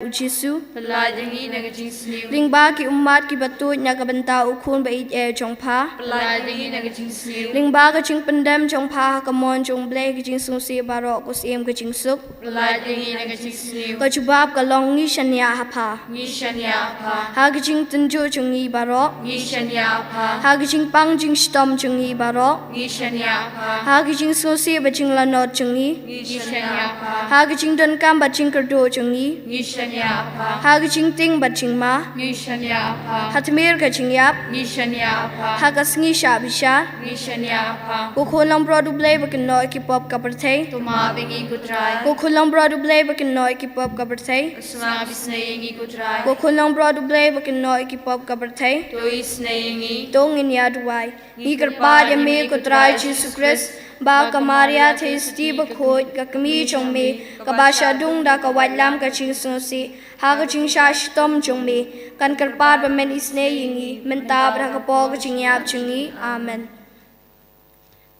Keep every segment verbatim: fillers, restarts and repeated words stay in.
U Jisu. Pyllait ïa ngi na ka jingsniew. Lyngba ki ummat kiba tuid na ka bynta u Khun ba ïeit jong pha. Pyllait ïa ngi na ka jingsniew. Lyngba ka jingpyndem jong pha ha ka mon jong U Blei, ka jingsngewsih baroh, ka syiem, ka jingsuk. Pyllait ïa ngi na ka jingsniew. Ka jubab ka long, ngi shaniah ha pha. Ngi shaniah ha pha. Ha ka jingtynjuh jong ngi baroh. Ngi shaniah ha pha. Ha ka jingpang jingshitom jong ngi baroh. Ngi shaniah ha pha. Ha ka jingsngewsih bad jinglanot jong ngi. Ngi shaniah ha pha. Ha ka jingdonkam bad jingkyrduh jong ngi. Ngi shaniah ha pha. Ha ka jingtieng bad jingma. Ngi shaniah ha pha. Ha tmier ka jingïap. Ngi shaniah ha pha. Ha ka sngi shah bishar. Ngi shaniah ha pha. Ko Khun langbrot U Blei ba kynnoh ïa ki pop ka pyrthei. To map ïa ngi ko Trai. Ko Khun langbrot U Blei ba kynnoh ïa ki pop ka pyrthei. Sngap isynei ïa ngi ko Trai. Ko Khun langbrot U Blei ba kynnoh ïa ki pop ka pyrthei. To isynei ïa ngi. To ngin ïa duwai. Ngi kyrpad ïa me ko Trai Jisu Khrist, ba ka Maria Theisotti bakhuid, ka kmie jong me, kaba shah dung da ka waitlam ka jingsngewsih ha ka jingshah shitom jong me, kan kyrpad ba men isynei ïa ngi mynta bad ha ka por ka jingïap jong ngi. Amen.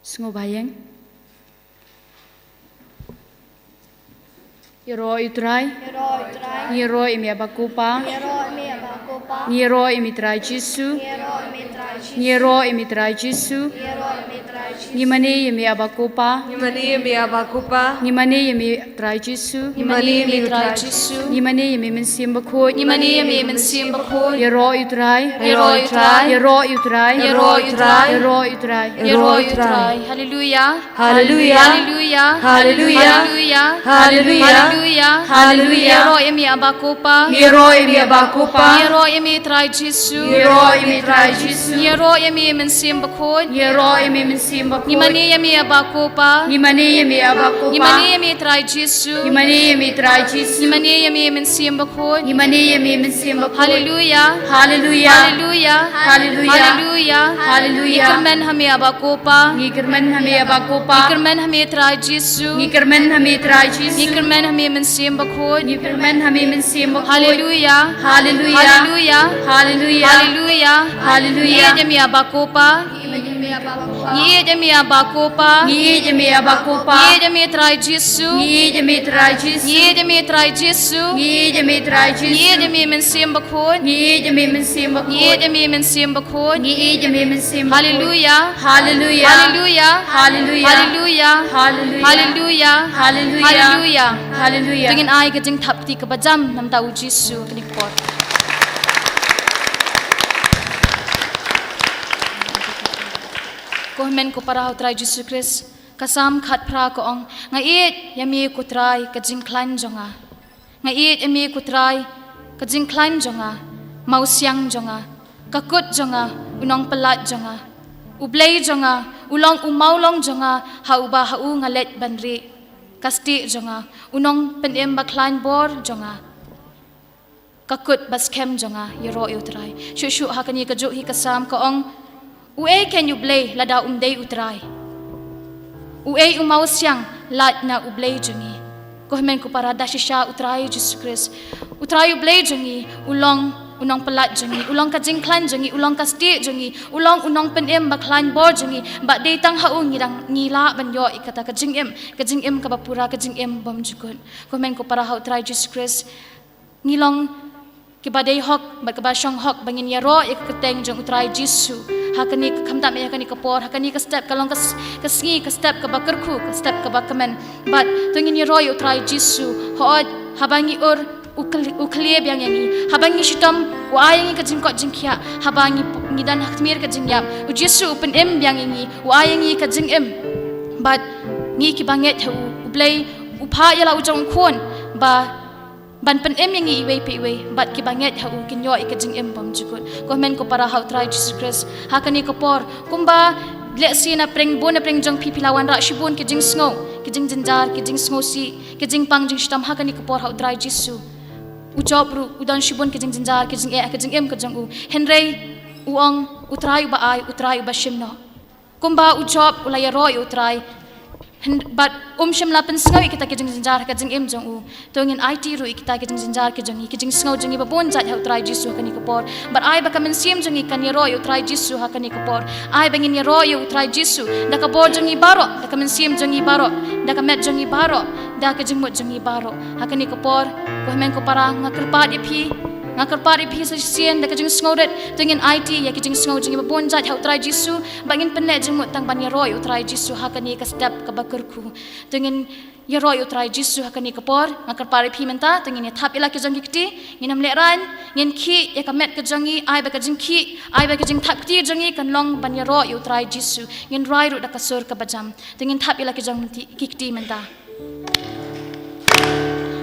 Sngewbha ïeng. Ïaroh ïa u Trai. Ïaroh ïa u Trai. Ngi ïaroh ïa me Aba ko Pa. Ngi ïaroh ïa me Aba ko Pa. Ngi ïaroh ïa me Trai Jisu. Ngi ïaroh ïa me Trai Jisu. Ngi ïaroh ïa me Trai Jisu. Ngi ïaroh ïa me Trai Jisu. Ngi mane ïa me Aba ko Pa. Ngi mane ïa me Aba ko Pa. Ngi mane ïa me Trai Jisu. Ngi mane ïa me Trai Jisu. Ngi mane ïa me Mynsiem Bakhuid. Ngi mane ïa me Mynsiem Bakhuid. Ïaroh ïa u Trai. Ïaroh ïa u Trai. Ïaroh ïa u Trai. Ïaroh ïa u Trai. Ïaroh ïa u Trai. Ïaroh ïa u Trai. Haleluya. Haleluya. Haleluya. Haleluya. Haleluya. Haleluya. Haleluya. Haleluya. Ngi ïaroh ïa me Aba ko Pa. Ngi ïaroh ïa me Aba ko Pa. Ngi ïaroh ïa me Trai Jisu. Ngi ïaroh ïa me Trai Jisu. Ngi ïaroh ïa me Mynsiem Bakhuid. Ngi ïaroh ïa me Mynsiem Bakhuid. Ngi mane ïa me Aba ko Pa. Ngi mane ïa me Aba ko Pa. Ngi mane ïa me Trai Jisu. Ngi mane ïa me Trai Jisu. Ngi mane ïa me Mynsiem Bakhuid. Ngi mane ïa me Mynsiem Bakhuid. Haleluya. Haleluya. Haleluya. Haleluya. Haleluya. Haleluya. Ngi kyrmen ha me Aba ko Pa. Ngi kyrmen ha me Aba ko Pa. Ngi kyrmen ha me Trai Jisu. Ngi kyrmen ha me Trai Jisu. Ngi kyrmen ha me Mynsiem Bakhuid. Ngi kyrmen ha me Mynsiem Bakhuid. Haleluya. Haleluya. Haleluya. Haleluya. Haleluya. Haleluya. Ngi ïeit ïa me Aba ko Pa. Ngi ïeit ïa me Aba ko Pa. Ngi ïeit ïa me Aba ko Pa. Ngi ïeit ïa me Trai Jisu. Ngi ïeit ïa me Trai Jisu. Ngi ïeit ïa me Trai Jisu. Ngi ïeit ïa me Trai Jisu. Ngi ïeit ïa me Mynsiem Bakhuid. Ngi ïeit ïa me Mynsiem Bakhuid. Ngi ïeit ïa me Mynsiem Bakhuid. Ngi ïeit ïa me Mynsiem Bakhuid. Haleluya. Haleluya. Haleluya. Haleluya. Haleluya. Haleluya. Haleluya. Haleluya. Haleluya. To ngin ai ka jingthap kti kaba jam na bynta u Jisu ha kane ka por. Ko hynmen ko para ha u Trai Jisu Khrist, ka Salm khatphra ka ong, nga ïeit ïa me ko Trai ka jingkhlaiñ jong nga. Nga ïeit ïa me ko Trai ka jingkhlaiñ jong nga, mawsiang jong nga, ka kut jong nga, u nongpyllait jong nga. U Blei jong nga u long u mawlong jong nga, ha uba ha u nga leit ban rieh. Ka stieh jong nga, u nongpynim ba khlaiñ bor jong nga. Ka kut ba skhem jong nga, ïaroh ïa u Trai. Shuh shuh ha kane kajuh hi ka Salm ka ong, uei kein u Blei lada um dei u Trai? Uei u mawsiang lait na u Blei jong ngi? Ko hynmen ko para, da shisha u Trai Jisu Khrist, u Trai u Blei jong ngi u long u nongpyllait jong ngi, u long ka jingkhlaiñ jong ngi, u long ka stieh jong ngi, u long u nongpynim ba khlaiñ bor jong ngi. Bad dei tang ha u ngi dang ngi lah ban ïoh ïa kata ka jingim, ka jingim kaba pura, ka jingim bymjukut. Ko hynmen ko para ha u Trai Jisu Khrist, ngi long kiba dei hok bad kiba shong hok ba ngin ïaroh ïa ka kyrteng jong u Trai Jisu ha kane ka khamtam, ïa kane ka por, ha kane ka step, ka long ka s-, ka sngi, ka step kaba kyrkhu, ka step kaba kmen. Bad to ngin ïaroh ïa u Trai Jisu. Hooid, haba ngi ur, u khl-, u khlieh biang ïa ngi. Haba ngi shitom, u ai ïa ngi ka jingkoit jingkhiah. Haba ngi, ngi don ha tmier ka jingïap, u Jisu u pynim biang ïa ngi, u ai ïa ngi ka jingim. Bad ngi kiba ngeit ha u, u Blei u phah ïa la u jong u Khun ba ban pynim ïa ngi iwei pa iwei, bad kiba ngeit ha u kin ïoh ïa ka jingim bymjukut. Ko hynmen ko para ha u Trai Jisu Khrist, ha kane ka por, kumba lehse na pdeng, bun na pdeng jong phi phi la wanrah shibun ki jingsngew, ki jingjynjar, ki jingsngewsih, ki jingpang jingshitom, ha kane ka por ha u Trai Jisu. U Job ruh u don shibun ki jingjynjar, ki jingeh ha ka jingim ka jong u. Hynrei u ong, u Trai uba ai, u Trai uba shim noh. Kumba u Job u la ïaroh ïa u Trai, hyn-, bad um shym la pynsngew ïa kita ki jingjynjar ha ka jingim jong u. To ngin aiti ruh ïa kita ki jingjynjar ki jong ngi, ki jingsngew jong ngi ba bun jait ha u Trai Jisu ha kane ka por. Bad ai ba ka mynsiem jong ngi kan ïaroh ïa u Trai Jisu ha kane ka por. Ai ba ngin ïaroh ïa u Trai Jisu da ka bor jong ngi baroh, da ka mynsiem jong ngi baroh, da ka met jong ngi baroh, da ka jingmut jong ngi baroh ha kane ka por. Hynmen ko para, nga kyrpad ïa phi, nga kyrpad ïa phi sa shisien da ka jingsngewrit, to ngin aiti ïa ki jingsngew jong ngi ba bun jait ha U Trai Jisu, ba ngin pynleh jingmut tang ban ïaroh ïa U Trai Jisu ha kane ka step kaba kyrkhu. To ngin ïaroh ïa U Trai Jisu ha kane ka por. Nga kyrpad ïa phi mynta, to ngin ïa thap ïa la ki jong ki kti, ngin ym lehraiñ, ngin khih ïa ka met ka jong ngi, ai ba ka jingkhih, ai ba ka jingthap kti jong ngi kan long ban ïaroh ïa U Trai Jisu. Ngin rai ruh da ka sur kaba jam. To ngin thap ïa la ki jong ki kti mynta.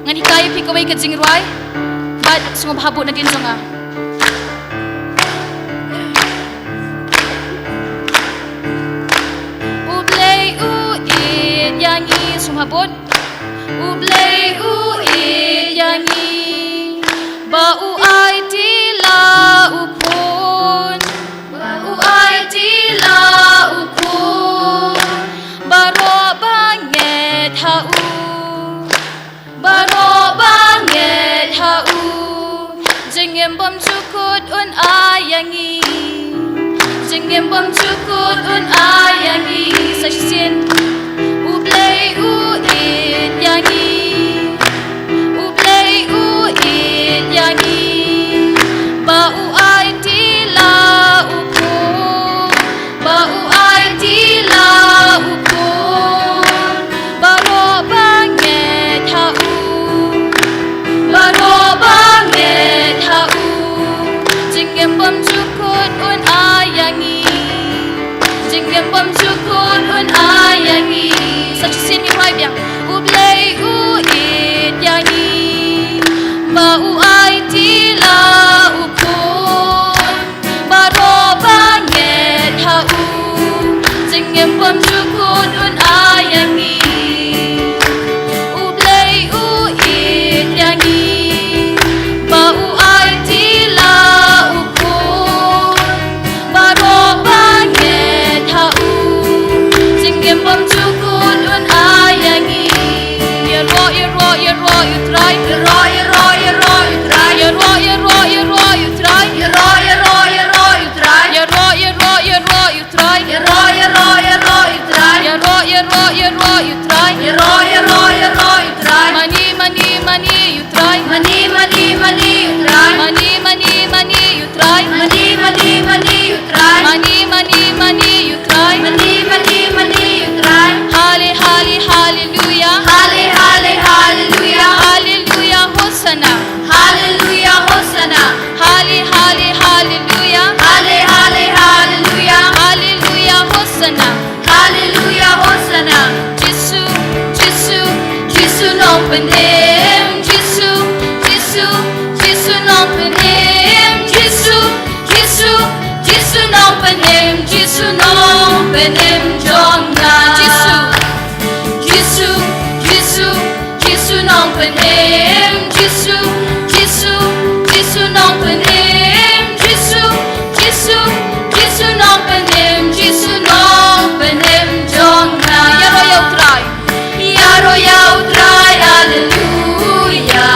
Ngan hikai ïa phi kawei ka jingrwai. Bad sngewbha bud nadien jong nga. U Blei u ïeit ïa ngi, sngewbha bud. U Blei u ïeit ïa ngi. Ba u aiti la u khun. Ba u aiti la u khun. Baroh ba ngeit ha u. Baroh ba ngeit ha u. Jingim bymjukut un ai ïa ngi. Jingim bymjukut un ai ïa ngi. Sa shisien. U Blei u ïeit ïa ngi. U Blei u ïeit ïa ngi. Ba u aiti la u khun. Ba u aiti la u khun. Baroh ba ngeit ha u. Baroh ba ngeit ha u. Jingim bymjukut un ai ïa ngi. Jingim bymjukut un ai ïa ngi. Sa shisien ngi rwai biang. U Blei u ïeit ïa ngi. Ba u aiti la u khun. Baroh ba ngeit ha u. Jingim bymjukut un ai ïa ngi. U Blei u ïeit ïa ngi. Ba u aiti la u khun. Baroh ba ngeit ha u. Jingim bymjukut un ai ïa ngi. Ïaroh, ïaroh, ïaroh ïa U Trai. Ïaroh, ïaroh, ïaroh ïa U Trai. Ïaroh, ïaroh, ïaroh ïa U Trai. Ïaroh, ïaroh, ïaroh ïa U Trai. Ïaroh, ïaroh, ïaroh ïa U Trai. Ïaroh, ïaroh, ïaroh ïa U Trai. Ïaroh, ïaroh, ïaroh ïa U Trai. Ïaroh, ïaroh, ïaroh ïa U Trai. Mane, mane, mane ïa U Trai. Mane, mane, mane ïa U Trai. Mane, mane, mane ïa U Trai. Mane, mane, mane ïa U Trai. Mane, mane, mane ïa U Trai. Mane, mane, mane ïa U Trai. Halle, halle, halleluia. Halle, halle, halleluia. Halleluia, hosanna. Halleluia, hosanna. Halle, halle, halleluia. Halle, halle, halleluia. Halleluia, hosanna. Halleluia, hosanna. Jisu, Jisu, Jisu nongpynim. Jisu, Jisu, Jisu nongpynim. Jisu, Jisu, Jisu nongpynim. Jisu nongpynim jong nga. Jisu. Jisu, Jisu, Jisu nongpynim. Jisu, Jisu, Jisu nongpynim. Jisu, Jisu, Jisu nongpynim. Jisu nongpynim jong nga. Ïaroh ïa U Trai. Ïaroh ïa U Trai, halleluia.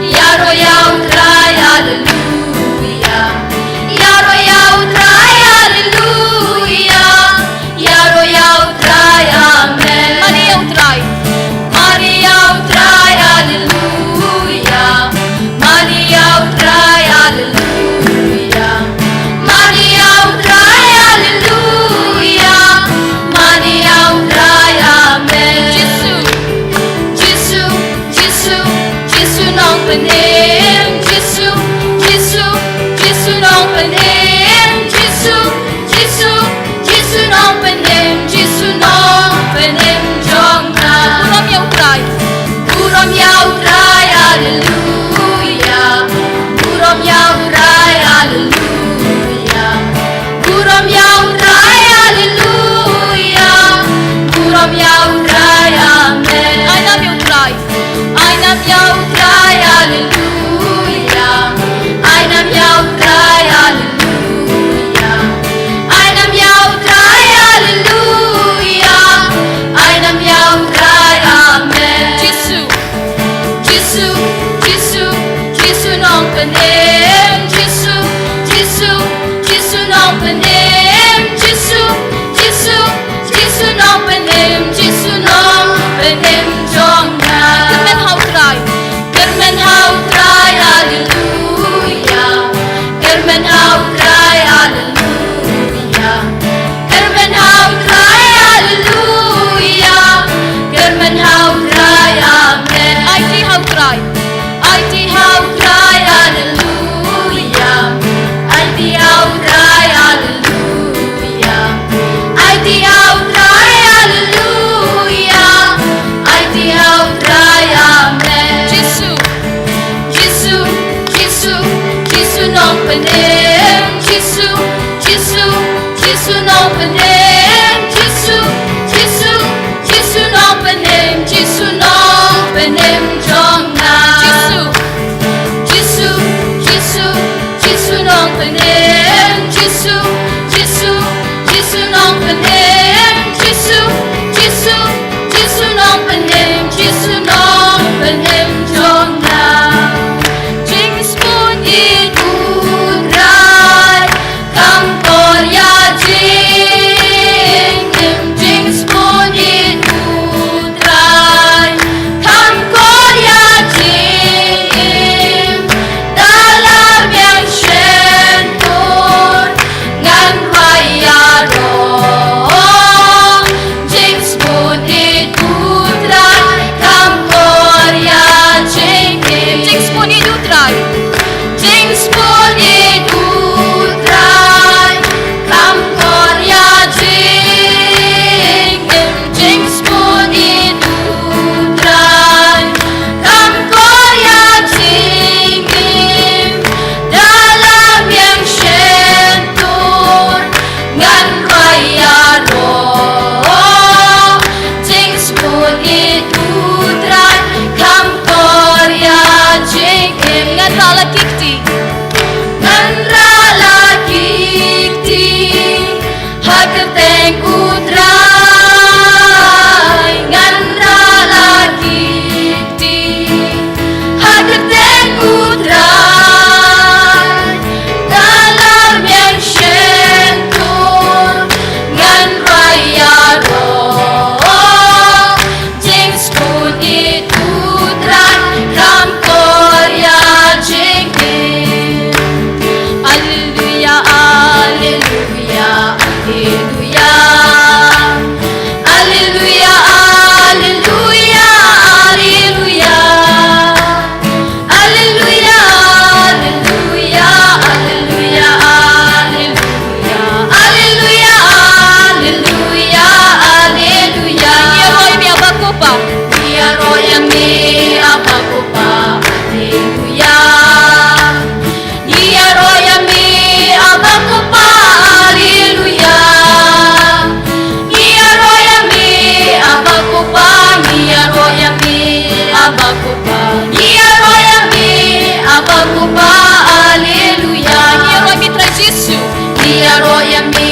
Ïaroh ïa U Trai, halleluia. Ïaroh ïa U Trai, halleluia. Ïaroh ïa U Trai, amen. Mane ïa U Trai. Mane ïa U Trai, halleluia. Mane ïa U Trai, halleluia. Mane ïa U Trai, halleluia. Mane ïa U Trai, amen. Jisu. Jisu, Jisu, Jisu nongpynim. Jisu, Jisu, Jisu nongpynim. Jisu, Jisu, Jisu nongpynim. Jisu nongpynim jong nga. Burom ïa U Trai. Burom ïa U Trai, halleluia. Burom ïa U Trai, halleluia. Burom ïa U Trai, halleluia. Burom ïa U Trai, amen. Ai nam ïa U Trai. Ai nam ïa U Trai, halleluia. Ai nam ïa U Trai, halleluia. Ai nam ïa U Trai, halleluia. Ai nam ïa U Trai, amen. Jisu. Jisu, Jisu, Jisu nongpynim. Jisu, Jisu, Jisu nongpynim. Jisu, Jisu, Jisu nongpynim. Jisu nongpynim jong nga. Kyrmen ha U Trai. Kyrmen ha Jisu, Jisu, Jisu nongpynim, Jisu, Jisu, Jisu nongpynim, Jisu nongpynim jong nga. Jisu, Jisu, Jisu, Jisu nongpynim, Jisu, Jisu, Jisu nongpynim, Jisu, Jisu, Jisu nongpynim, Jisu nongpynim jong nga. Jingsngewbha ïa U Trai, kham kor ïa jingim, jingsngewbha ïa U Trai, kham kor ïa jingim, da la biang shyntur, ngan rwai ïaroh. Jingsngewbha ïa U Trai, kham kor ïa jingim. Jingsngewbha ïa U Trai. Jingsngewbha ïa U Trai, kham kor ïa jingim. Jingsngewbha ïa U Trai, kham kor ïa jingim. Da la biang shyntur, ngan rwai ïaroh. Jingsngewbha ïa U Trai, kham kor ïa jingim. Ngan rah la ki kti. Ngan rah la ki kti ha kyrteng U Trai. Ngan rah la ki kti ha kyrteng U Trai. Da la biang shyntur, ngan rwai ïaroh. Jingsngewbha ïa U Trai, kham kor ïa jingim. Alleluia, alleluia, alleluia. Alleluia, alleluia, alleluia. Alleluia, alleluia, alleluia, alleluia. Alleluia, alleluia, alleluia. Ngi ïaroh ïa me Abba Kpa. Ngi ïaroh ïa me Abba Kpa. Alleluia. Ngi ïaroh ïa me Abba Kpa. Alleluia. Ngi ïaroh ïa me Abba Kpa, ngi ïaroh ïa me Abba Kpa, ngi ïaroh ïa me Abba Kpa, alleluia. Ngi ïaroh ïa me Trai Jisu, ngi ïaroh ïa me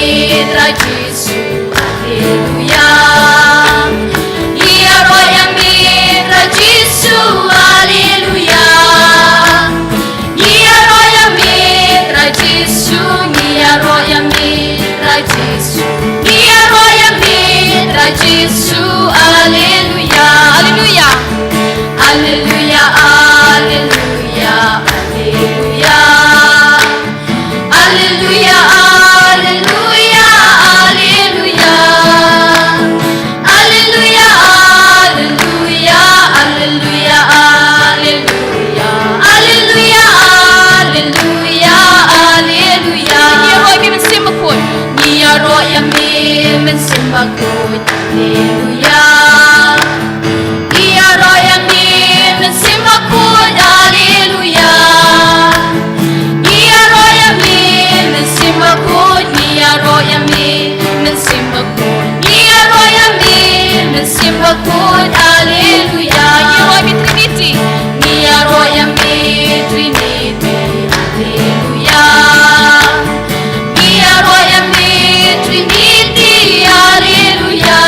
Trai Jisu, alleluia. Ngi ïaroh ïa me Trai Jisu, alleluia. Ngi ïaroh ïa me Trai Jisu, ngi ïaroh ïa me Trai Jisu, ngi ïaroh ïa me Trai Jisu, alleluia. Alleluia. Alleluia, alleluia, alleluia. Alleluia, alleluia, alleluia. Alleluia, alleluia, alleluia, alleluia. Alleluia, alleluia, alleluia. Ngi ïaroh ïa me Mynsiem Bakhuid. Ngi ïaroh ïa me Mynsiem Bakhuid. Alleluia. Ngi ïaroh ïa me Mynsiem Bakhuid. Alleluia. Ngi ïaroh ïa me Mynsiem Bakhuid, ngi ïaroh ïa me Mynsiem Bakhuid, ngi ïaroh ïa me Mynsiem Bakhuid, alleluia. Ngi ïaroh ïa me Trinity, ngi ïaroh ïa me Trinity, alleluia. Ngi ïaroh ïa me Trinity, alleluia.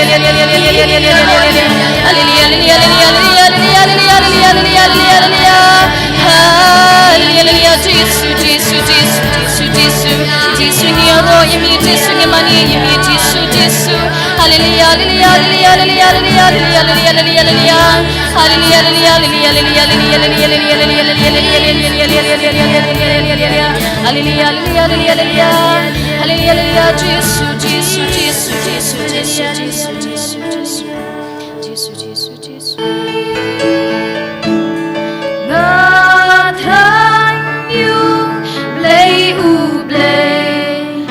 Hallelujah, hallelujah, hallelujah, hallelujah, hallelujah, hallelujah, hallelujah, hallelujah, hallelujah, hallelujah. Hallelujah, Jisu, Jisu, Jisu, Jisu, Jisu. Jisu ngi ïaroh ïa me, Jisu ngi mane ïa me, Jisu, Jisu. Hallelujah, hallelujah, hallelujah, hallelujah, hallelujah, hallelujah, hallelujah, hallelujah. Hallelujah, hallelujah, hallelujah, hallelujah, hallelujah, hallelujah, hallelujah, hallelujah, hallelujah, hallelujah, hallelujah. Hallelujah, hallelujah, hallelujah, hallelujah. Hallelujah, hallelujah, Jisu, Jisu, Jisu, Jisu, Jisu, Jisu, Jisu, Jisu. Jisu, Jisu, Jisu. Nga thrang ïa u Blei, u Blei,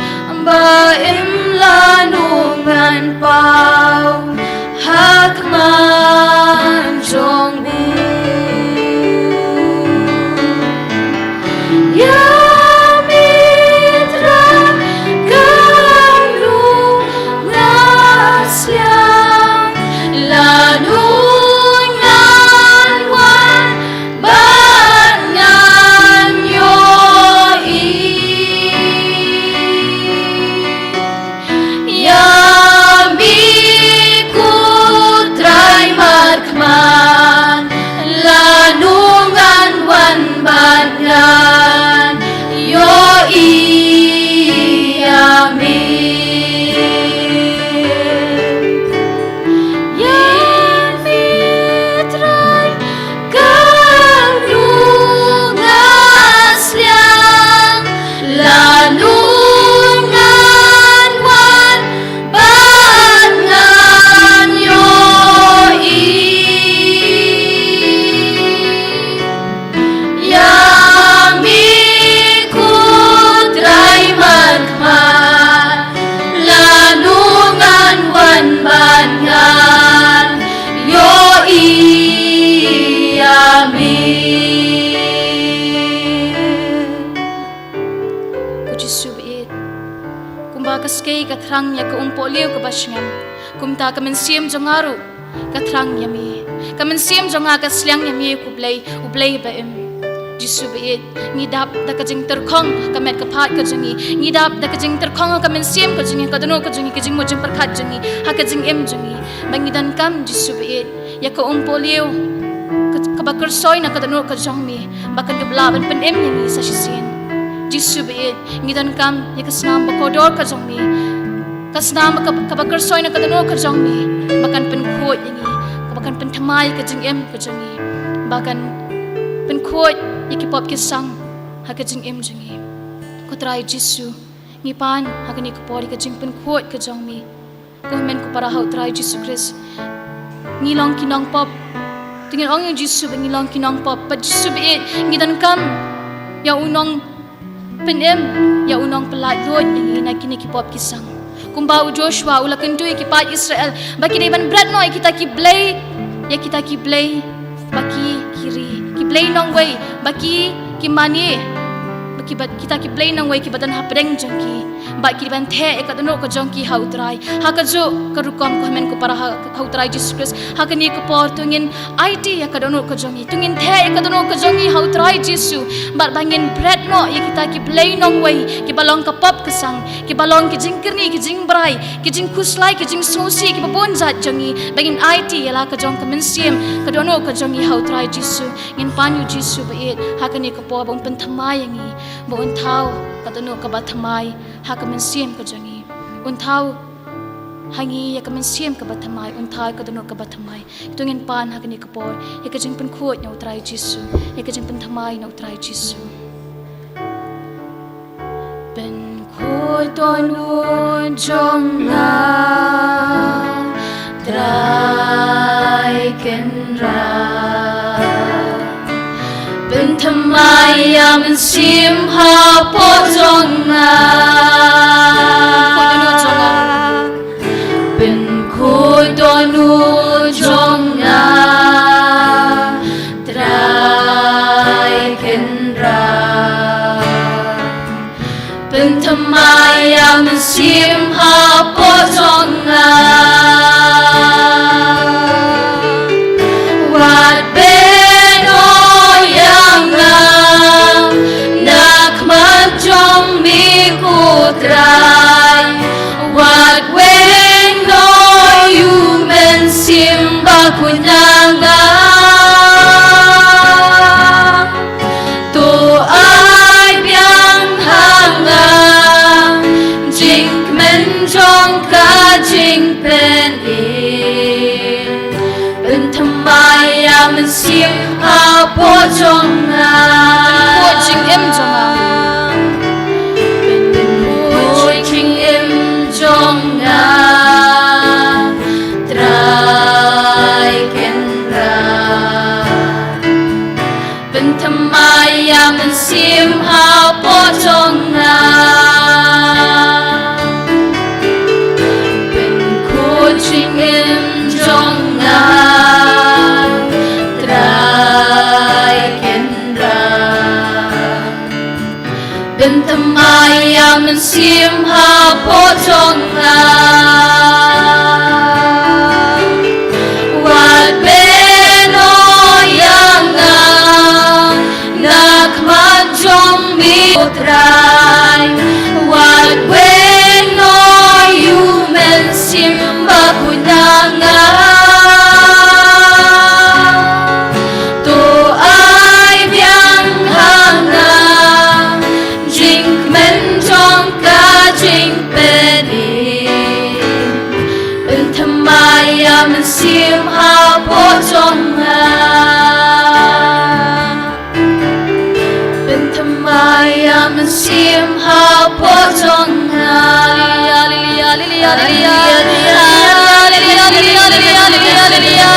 ba im lano ngan paw ha khmat jong u. Ïa me Trai, ka nong nga sliang, lano ngan wan bad ngan ïohi. Ïa me ko Trai markhmat, lano ngan wan bad ngan ïohi ïa me. Ïa me Trai, ka nong nga sliang, lano ngan wan bad ngan ïohi. Ïa me ko Trai markhmat, lano ngan wan bad ngan ïohi ïa me. Ko Jisu ba ïeit, kumba ka skei ka thrang ïa ka umpohliew kaba sngem, kumta ka mynsiem jong nga ruh ka thrang ïa me. Ka mynsiem jong nga ka sliang ïa me, ko Blei, U Blei ba im. Jisu ba ïeit, ngi dap da ka jingtyrkhong ha ka met ka phad ka jong ngi. Ngi dap da ka jingtyrkhong ha ka mynsiem ka jong ngi, ka dohnud ka jong ngi, ka jingmut jingpyrkhat jong ngi, ha ka jingim jong ngi. Ba ngi donkam, Jisu ba ïeit, ïa ka umpohliew ka, kaba kyrsoi na ka dohnud ka jong me, ba kan ïoh lah ban pynim ïa ngi sa shisien. Jisu ba ïeit, ngi donkam ïa ka snam ba kordor ka jong me, ka snam ba ka, kaba kyrsoi na ka dohnud ka jong me, ba kan pynkhuid ïa ngi, kaba kan pynthymmai ka jingim ka jong ngi, ba kan pynkhuid ïa ki pop ki sang ha ka jingim jong ngi. Ko Trai Jisu, ngi pan ha kane ka por ïa ka jingpynkhuid ka jong me. Ko hynmen ko para ha U Trai Jisu Khrist, ngi long ki nongpop. Te ngin ong ïa U Jisu ba ngi long ki nongpop, bad Jisu ba ïeit, ngi donkam ïa u nongpynim, ïa u nongpynlait luid ïa ngi na kine ki pop ki sang. Kumba u Joshua u la kyntu ïa ki paid Israel ba ki dei ban bret noh ïa kita ki blei, ïa kita ki blei ba ki, ki ri, ki blei nongwei ba ki, ki mane, ba ki, ba kita ki blei nongwei kiba don hapdeng jong ki, ba ki dei ban theh ïa ka dohnud ka jong ki ha U Trai. Ha kajuh ka rukom, ko hynmen ko para ha, ha U Trai Jisu Khrist, ha kane ka por to ngin aiti ïa ka dohnud ka jong ngi, to ngin theh ïa ka dohnud ka jong ngi ha U Trai Jisu, bad ba ngin bret noh ïa kita ki blei nongwei kiba long ka pop ka sang, kiba long ki jingkyrni, ki jingbrai, ki jingkhuslai, ki jingsngewsih kiba bun jait jong ngi, ba ngin aiti ïa la ka jong ka mynsiem, ka dohnud ka jong ngi ha U Trai Jisu. Ngin pan ïa U Jisu ba ïeit ha kane ka por ba un pynthymmai ïa ngi, ba un thaw ka dohnud kaba thymmai ha ka mynsiem ka jong ngi. Un thaw ha ngi ïa ka mynsiem kaba thymmai, un thaw ïa ka dohnud kaba thymmai. To ngin pan ha kane ka por ïa ka jingpynkhuid na U Trai Jisu, ïa ka jingpynthymmai na U Trai Jisu. Pynkhuid dohnud jong nga, Trai Kynrad. Pynthymmai ïa ka mynsiem hapoh jong nga. Pynkhuid dohnud jong nga. Pynkhuid dohnud jong nga, Trai Kynrad. Pynthymmai ïa ka mynsiem hapoh jong nga. Wat bret noh ïa nga na khmat jong me, ko Trai. Wat weng noh ïa u jong nga. Pynkhuid jingim jong nga. Pynkhuid jingim jong nga. Trai Kynrad. Pynthymmai ïa u Mynsiem hapoh jong nga. Pynkhuid jingim jong nga. Trai Kynrad. Pynthymmai ïa u Mynsiem hapoh jong nga. Wat bynnoh ïa nga na khmat jong me, ko Trai. Wat bynnoh ïa u Mynsiem Bakhuid na nga. To ai biang ha nga jingkmen jong ka jingpynim. Pynthymmai ïa u Mynsiem hapoh jong nga. Pynthymmai ïa u Mynsiem hapoh jong nga. Haleluya, haleluya, haleluya. Haleluya, haleluya, haleluya, haleluya.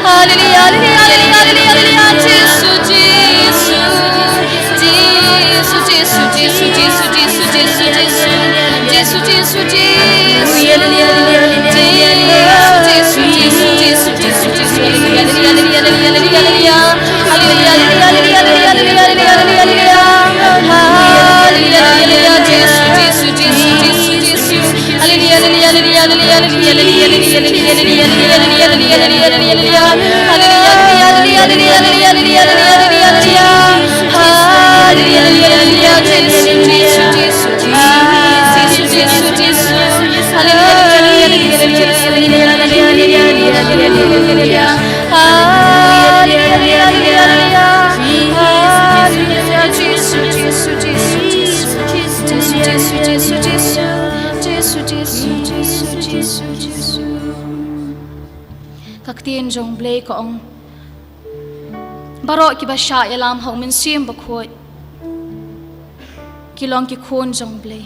Haleluya, haleluya, haleluya, haleluya. Jisu, Jisu. Jisu, Jisu, Jisu. Jisu, Jisu, Jisu. Ka ktien jong U Blei ka ong, baroh kiba shah ïalam ha U Mynsiem Bakhuid ki long ki khun jong U Blei.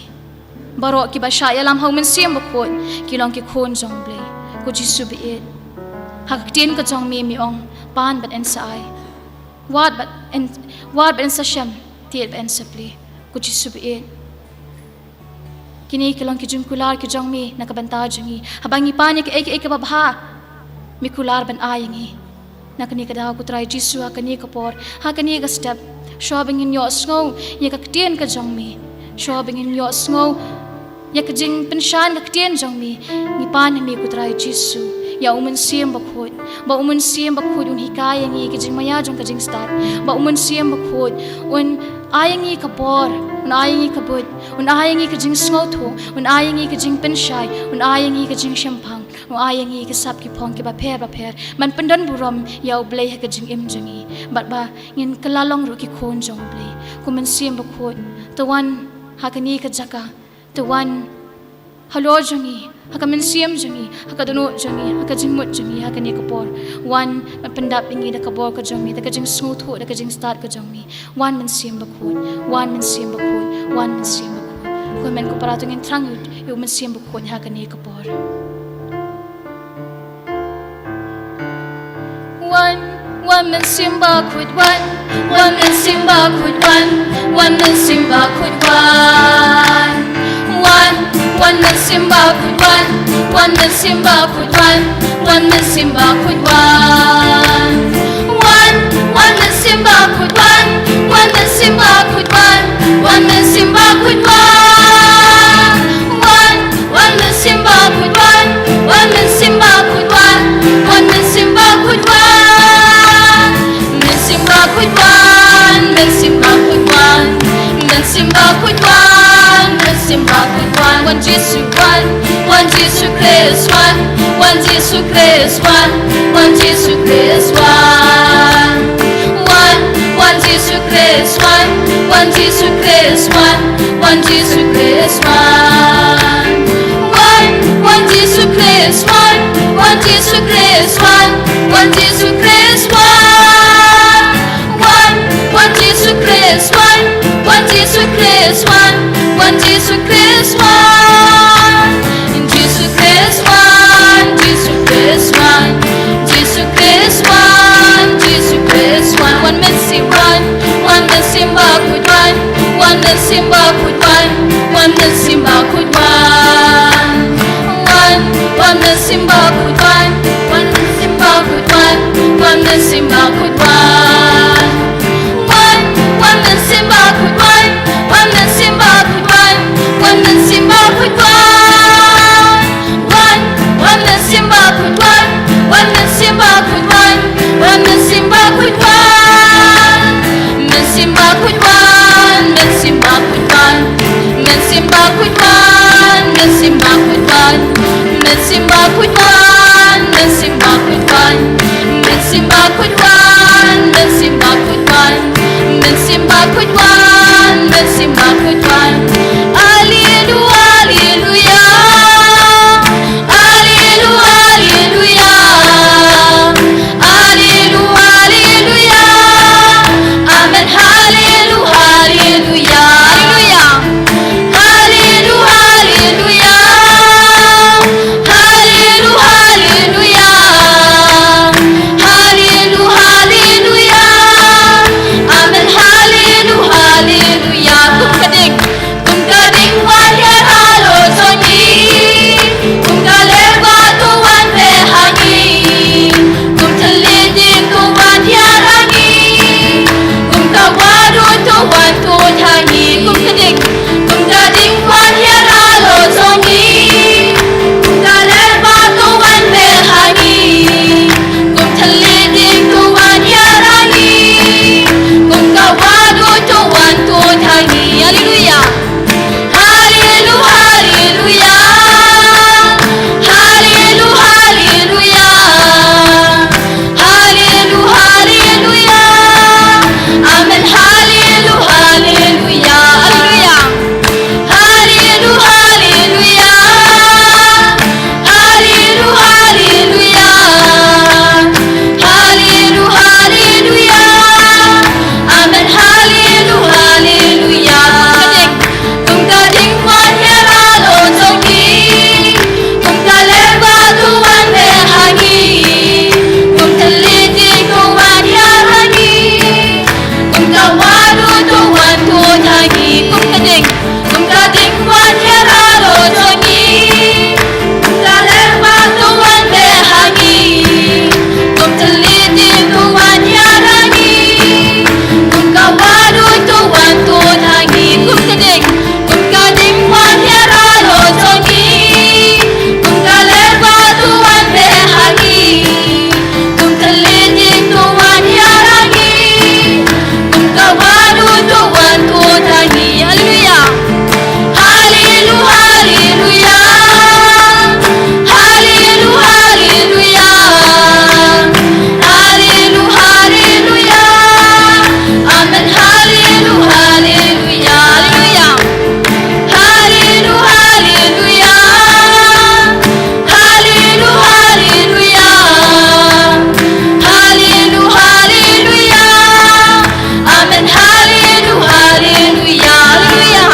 Baroh kiba shah ïalam ha U Mynsiem Bakhuid ki long ki khun jong U Blei. Ko Jisu baieit, ha ka ktien ka jong me me ong, pan bad yn sa ai. Wad bad yn, wad bad yn sa shem, tied bad yn sa plie. Ko Jisu baieit, kine ki long ki jingkular ki jong me na ka bynta jong ngi. Haba ngi pan ïa kaei kaei kaba bha, me kular ban ai ïa ngi. Na kane ka daw ko Trai Jisu, ha kane ka por, ha kane ka step, shuwa ba ngin ïohsngew ïa ka ktien ka jong me, shuwa ba ngin ïohsngew ïa ka jingpynshai ka ktien jong me, ngi pan ha me ko Trai Jisu, ïa U Mynsiem Bakhuid, ba U Mynsiem Bakhuid un hikai ïa ngi ka jingmaïa jong ka jingstad, ba U Mynsiem Bakhuid un ai ïa ngi ka bor, un ai ïa ngi ka buit, un ai ïa ngi ka jingsngewthuh, un ai ïa ngi ka jingpynshai, un ai ïa ngi ka jingshemphang, un ai ïa ngi ki sap ki phong kiba pher ba pher ban pyndonburom ïa U Blei ha ka jingim jong ngi, bad ba ngin kylla long ruh ki khun jong U Blei. Ko Mynsiem Bakhuid, to wan ha kane ka jaka, to wan halor jong ngi, ha ka mynsiem jong ngi, ha ka dohnud jong ngi, ha ka jingmut jong ngi ha kane ka por. Wan ban pyndap ïa ngi da ka bor ka jong me, da ka jingsngewthuh, da ka jingstad ka jong me. Wan Mynsiem Bakhuid, wan Mynsiem Bakhuid, wan Mynsiem Bakhuid. Ko hynmen ko para, to ngin thrang ïa U Mynsiem Bakhuid ha kane ka por. Wan, wan Mynsiem Bakhuid wan, wan Mynsiem Bakhuid wan, wan Mynsiem Bakhuid wan. Wan, wan Mynsiem Bakhuid wan, wan Mynsiem Bakhuid wan, wan Mynsiem Bakhuid wan. Wan, wan Mynsiem Bakhuid wan, wan Mynsiem Bakhuid wan, wan Mynsiem Bakhuid wan. Wan, wan Mynsiem Bakhuid wan, wan Mynsiem Bakhuid wan, wan Mynsiem Bakhuid wan. Mynsiem Bakhuid wan, Mynsiem Bakhuid wan, Mynsiem Bakhuid wan, Mynsiem Bakhuid wan. Wan Jisu wan, wan Jisu Khrist wan, wan Jisu Khrist wan, wan Jisu Khrist wan. Wan, wan Jisu Khrist wan, wan Jisu Khrist wan, wan Jisu Khrist wan. Wan, wan Jisu Khrist wan, wan Jisu Khrist wan, wan Jisu Khrist wan. Simba kut wan, wan men simba kut wan. Wan, wan men simba kut wan, wan men simba kut wan, wan men simba kut wan. Wan, wan men simba kut wan, wan men simba kut wan, wan men simba kut wan. Wan, wan men simba kut wan, wan men simba kut wan, wan men simba kut wan. Men simba kut wan, men simba kut wan. Men simba kut wan, men simba kut wan. Men simba kut wan, men simba kut wan. Men simba kut wan, men simba kut wan. Men simba kut wan, men simba kut wan. Alleluia, alleluia. Alleluia, alleluia. Alleluia, alleluia. Amen, alleluia, alleluia. Alleluia, alleluia. Alleluia, alleluia. Alleluia, alleluia. Amen, alleluia, alleluia. Kum ka ding, kum ka ding wan hiar halor jong ngi. Kum ka leh ba to wan peit ha ngi. Kum thylliej ding to wan hiar ha ngi. Kum ka wad ruh to wan tut ha ngi. Kum ka ding, kum ka ding wan hiar halor jong ngi. Kum ka leh ba to wan peit ha ngi. Kum thylliej ding to wan hiar ha ngi. Kum ka wad ruh to wan tut ha ngi. Alleluia. Alleluia, alleluia. Alleluia, alleluia. Alleluia, alleluia. Amen, alleluia, alleluia. Alleluia, alleluia. Alleluia, alleluia. Alleluia, alleluia. Amen, alleluia, alleluia. Kum ka ding wan hiar halor jong ngi. Kum ka leh ba to wan peit ha ngi. Kum thylliej ding to wan hiar ha ngi. Kum ka wad ruh to wan tut ha ngi. Kum ka ding, kum ka ding wan hiar halor jong ngi. Kum ka leh ba to wan peit ha ngi. Kum thylliej ding to wan hiar ha ngi. Kum ka wad ruh to wan tut ha ngi. Kum ka ding, kum ka ding wan hiar halor jong ngi. Kum ka leh ba to wan peit ha ngi. Kum thylliej ding to wan hiar ha ngi. Kum ka wad ruh to wan tut ha ngi. Alleluia. Alleluia, alleluia. Alleluia, alleluia. Alleluia, alleluia. Amen. Alleluia, alleluia. Alleluia, alleluia. Alleluia, alleluia. Alleluia, alleluia. Amen. Alleluia, alleluia. Alleluia,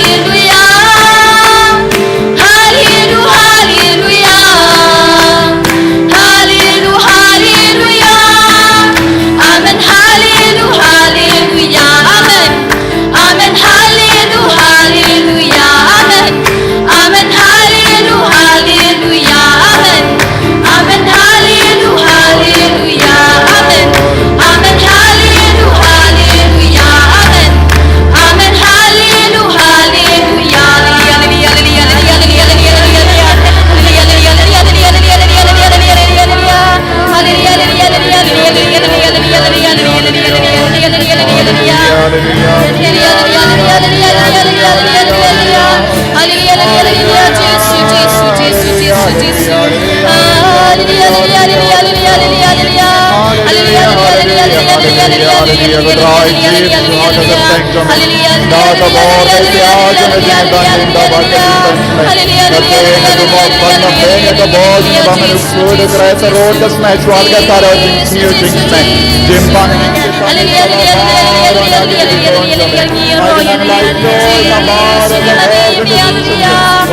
alleluia. Alleluia, alleluia. Alleluia, alleluia. Amen. Alleluia, alleluia. Amen. Amen. Alleluia, alleluia. Amen. Amen. Alleluia, alleluia. Amen. Amen. Alleluia, alleluia. Amen. Amen. Alleluia, alleluia. Amen.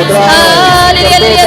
Amen. Alleluia, alleluia.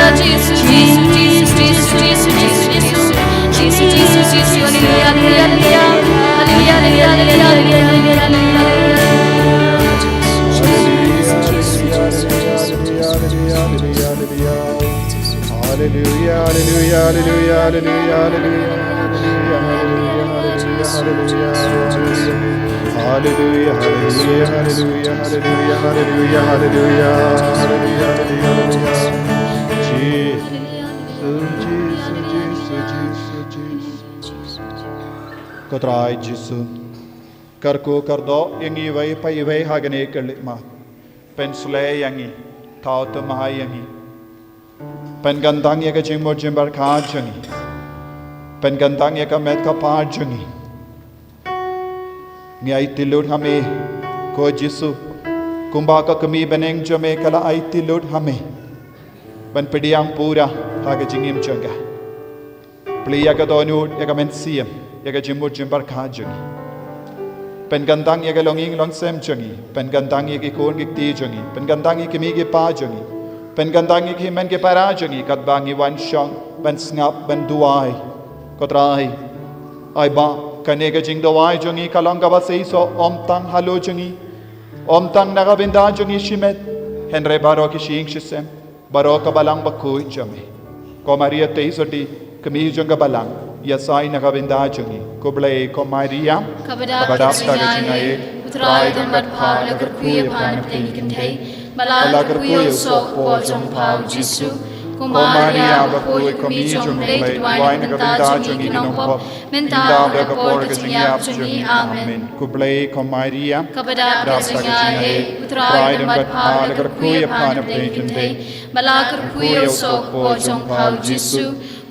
Hallelujah, Jesus, Jesus, Jesus, Jesus, Jesus. Jesus, Jesus, Jesus, hallelujah, hallelujah, hallelujah. Hallelujah, hallelujah, hallelujah, hallelujah, hallelujah. Hallelujah, hallelujah, hallelujah, hallelujah, hallelujah. Hallelujah, hallelujah, hallelujah, hallelujah, hallelujah, hallelujah, hallelujah, hallelujah. Hallelujah, hallelujah, hallelujah, hallelujah, hallelujah, hallelujah, hallelujah, hallelujah, hallelujah. Jesus, Jesus, Jesus, Jesus, Jesus. Ko Trai Jisu, kyrkhu kyrdoh ïa ngi iwei pa iwei ha kane ka lehmat. Pynsleh ïa ngi, thaw thymmai ïa ngi. Pynkyntang ïa ka jingmut jingpyrkhat jong ngi. Pynkyntang ïa ka met ka phad jong ngi. Ngi aiti lut ha me, ko Jisu, kumba ka kmie bneng jong me ka la aiti lut ha me. Ban pdiang pura ha ka jingim jong ka. Plie ïa ka dohnud, ïa ka mynsiem, ïa ka jingmut jingpyrkhat jong ngi. Pynkyntang ïa ka longïing longsem jong ngi. Pynkyntang ïa ki khun ki kti jong ngi. Pynkyntang ïa ki kmie ki kpa jong ngi. Pynkyntang ïa ki hynmen ki para jong ngi, katba ngi wan shong ban sngap, ban duwai. Ko Trai, ai ba kane ka jingduwai jong ngi ka long kaba seisoh, ym tang halor jong ngi, ym tang na ka bynta jong ngi shimet, hynrei baroh ki shyieng shisem, baroh ka balang bakhuid jong me. Ko Maria Theisotti, kmie jong ka balang, ïasai na ka bynta jong ngi. Khublei ko Maria, kaba dap ka jingaiei, U Trai u don bad pha, ba la kyrkhu ïa pha napdeng ki kynthei, ba la kyrkhu ïa u soh u kpoh jong pha u Jisu. Ko Maria bakhuid, ko kmie jong u Blei, to duwai na ka bynta jong ngi ki nongpop, mynta bad ha ka por ka jingïap jong ngi. Amen. Khublei ko Maria, kaba dap ka jingaiei, U Trai u don bad pha, ba la kyrkhu ïa pha napdeng ki kynthei, ba la kyrkhu ïa u soh u kpoh jong pha u Jisu.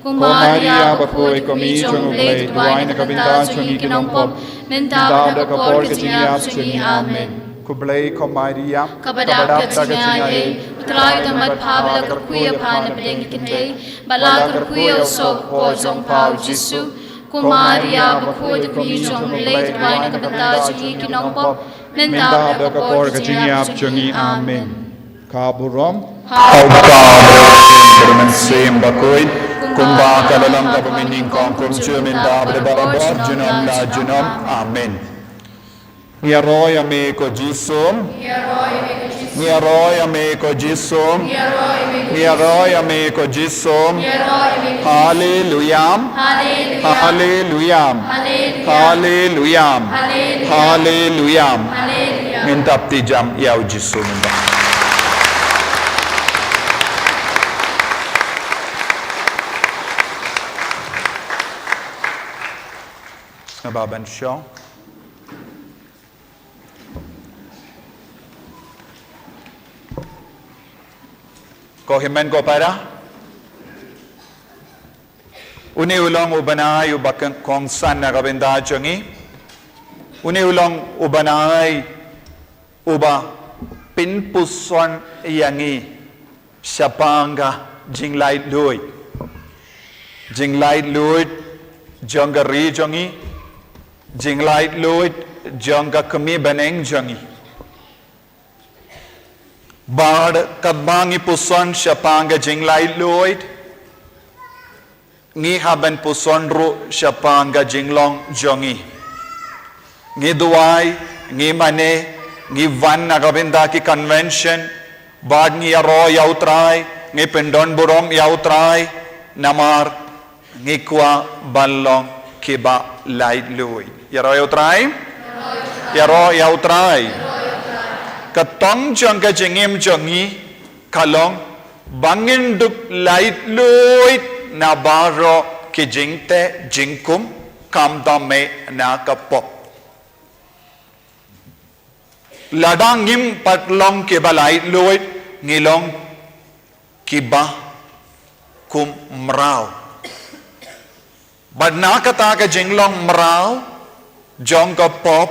Ko Maria bakhuid, ko kmie jong u Blei, to duwai na ka bynta jong ngi ki nongpop, mynta bad ha ka por ka jingïap jong ngi. Amen. Khublei ko Maria, kaba dap ka jingaiei, U Trai u don bad pha, ba la kyrkhu ïa pha napdeng ki kynthei, ba la kyrkhu ïa u soh u kpoh jong pha u Jisu. Ko Maria bakhuid, ko kmie jong u Blei, to duwai na ka bynta jong ngi ki nongpop, mynta bad ha ka por ka jingïap jong ngi. Amen. Ka burom ha U Kpa, bad ha U Khun, bad ha U Mynsiem Bakhuid, kumba ka la long kaba mynnyngkong, kumjuh mynta bad barabor, junom la junom. Amen. Ngi ïaroh ïa me ko Jisu. Ngi ïaroh ïa me ko Jisu. Ngi ïaroh ïa me ko Jisu. Haleluya. Haleluya. Haleluya. Haleluya. Ngin tap ti jam ïa u Jisu mynta. Naba ban shong. Ko hynmen ko para, Une u long u bnai uba kongsan na ka bynta jong ngi. Une u long u bnai uba pynpuson ïa ngi shaphang ka jinglaitluid. Jinglaitluid jong ka ri jong ngi. Jinglaitluid jong ka kmie bneng jong ngi. Bad katba ngi puson shaphang ka jinglaitluid, ngi hap ban puson ruh shaphang ka jinglong jong ngi. Ngi duwai, ngi mane, ngi wan na ka bynta ki convention, bad ngi ïaroh ïa U Trai, ngi pyndonburom ïa U Trai, namar ngi kwah ban long kiba laitluid. Ïaroh ïa U Trai? Ïaroh ïa U Trai. Ka tong jong ka jingim jong ngi ka long ba ngin dup laitluid na baroh ki jingteh jingkum, khamtam eh na ka pop. Lada ngim pat long kiba laitluid, ngi long kiba kum mraw. Bad na kata ka jinglong mraw jong ka pop,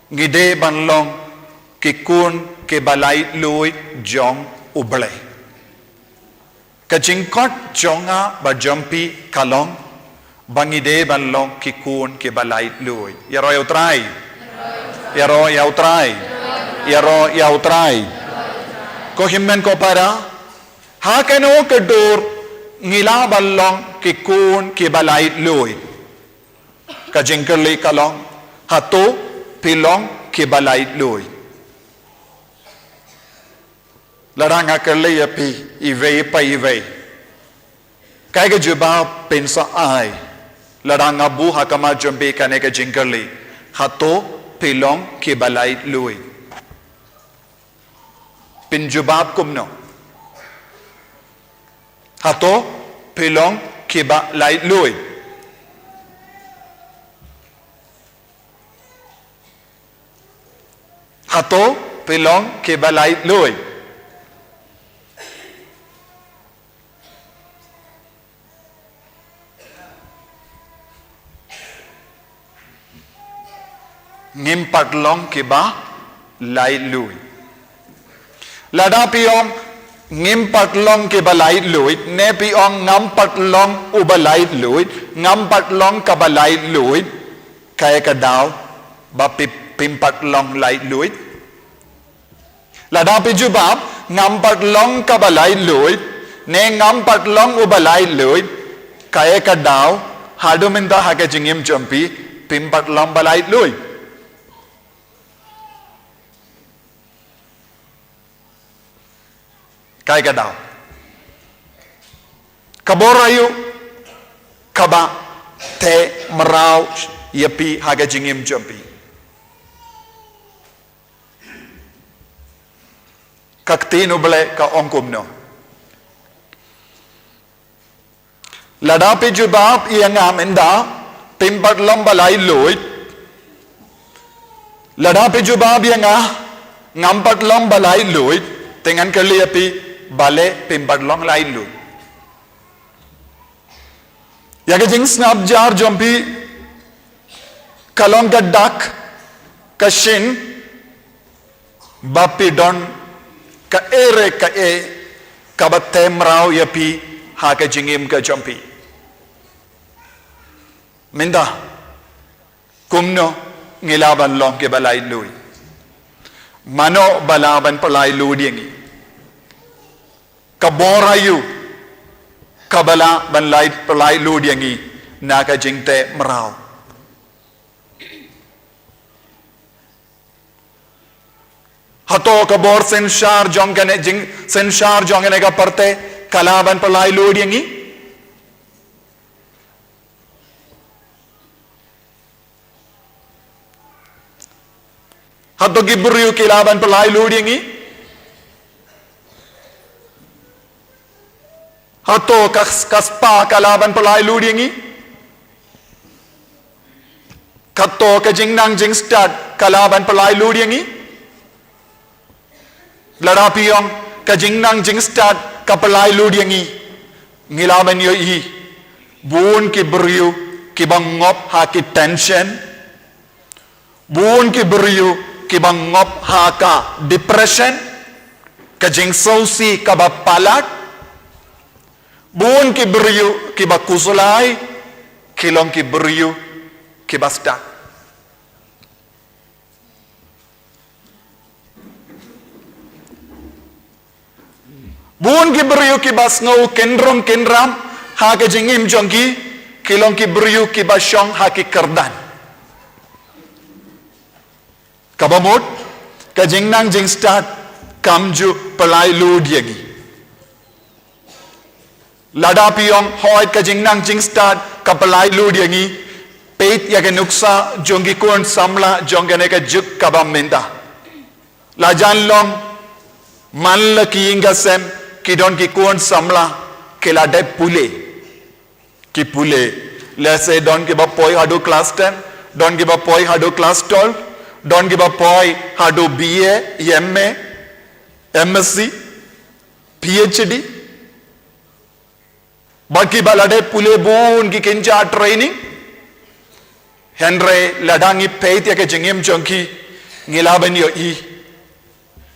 ngi dei ban long ki khun kiba laitluid jong U Blei. Ka jingkhot jong nga bad jong phi ka long ba ngi dei ban long ki khun kiba laitluid. Ïaroh ïa U Trai. Ïaroh ïa U Trai. Ïaroh ïa U Trai. Ko hynmen ko para, ha kano ka dur ngi lah ban long ki khun kiba laitluid? Ka jingkylli ka long, hato phi long kiba laitluid? Lada nga kylli ïa phi iwei pa iwei, kaei ka jubab phin sa ai? Lada nga buh ha khmat jong phi kane ka jingkylli, hato phi long kiba laitluid? Phin jubab kumno? Hato phi long kiba laitluid? Hato phi long kiba laitluid? Ngim pat long kiba laitluid. Lada phi ong ngim pat long kiba laitluid, ne phi ong ngam pat long uba laitluid, ngam pat long kaba laitluid, kaei ka daw ba phi, phim pat long laitluid? Lada phi jubab ngam pat long kaba laitluid, ne ngam pat long uba laitluid, kaei ka daw haduh mynta ha ka jingim jong phi phim pat long ba laitluid? Kaei ka daw? Ka bor aïu kaba teh mraw ïa phi ha ka jingim jong phi? Ka ktien U Blei ka ong kumno? Lada phi jubab ïa nga mynta, phim pat long ba laitluid. Lada phi jubab ïa nga, ngam pat long ba laitluid, te ngan kylli ïa phi, balei phim pat long laitluid? Ïa ka jingsngap jar jong phi ka long ka dak, ka shin, ba phi don kaei re kaei kaba teh mraw ïa phi ha ka jingim ka jong phi. Mynta, kumno ngi lah ban long kiba laitluid? Mano ba lah ban pyllait luid ïa ngi? Ka bor aïu kaba lah ban lait, pyllait luid ïa ngi na ka jingteh mraw? Hato ka bor synshar jong kane jing, synshar jong kane ka pyrthei ka lah ban pyllait luid ïa ngi? Hato ki briew ki lah ban pyllait luid ïa ngi? Hato ka, ka spah ka lah ban pyllait luid ïa ngi? Hato ka jingnang jingstad ka lah ban pyllait luid ïa ngi? Lada phi ong ka jingnang jingstad ka pyllait luid ïa ngi, ngi lah ban ïohi Bun ki briew kiba ngop ha ki tension. Bun ki briew kiba ngop ha ka depression, ka jingsngewsih kaba palat. Bun ki briew kiba khuslai ki long ki briew kiba stad. Bun ki briew kiba sngew kynrong kynram ha ka jingim jong ki, ki long ki briew kiba shong ha ki kyrdan. Kaba mut, ka jingnang jingstad kam ju pynlait lut ïa ngi. Lada phi ong hooid ka jingnang jingstad ka pynlait lut ïa ngi, peit ïa ka nuksa jong ki khun samla jong kane ka juk kaba mynta. La jan long man la ki ïing ka sem ki don ki khun samla ki la dep pule. Ki pule. Lehse don kiba poi haduh class ten, don kiba poi haduh class twelve, don kiba poi haduh B A, M A, M Sc, P H D. Bad kiba la dep pule bun ki kynja training. Hynrei lada ngi peit ïa ka jingim jong ki, ngi lah ban ïohi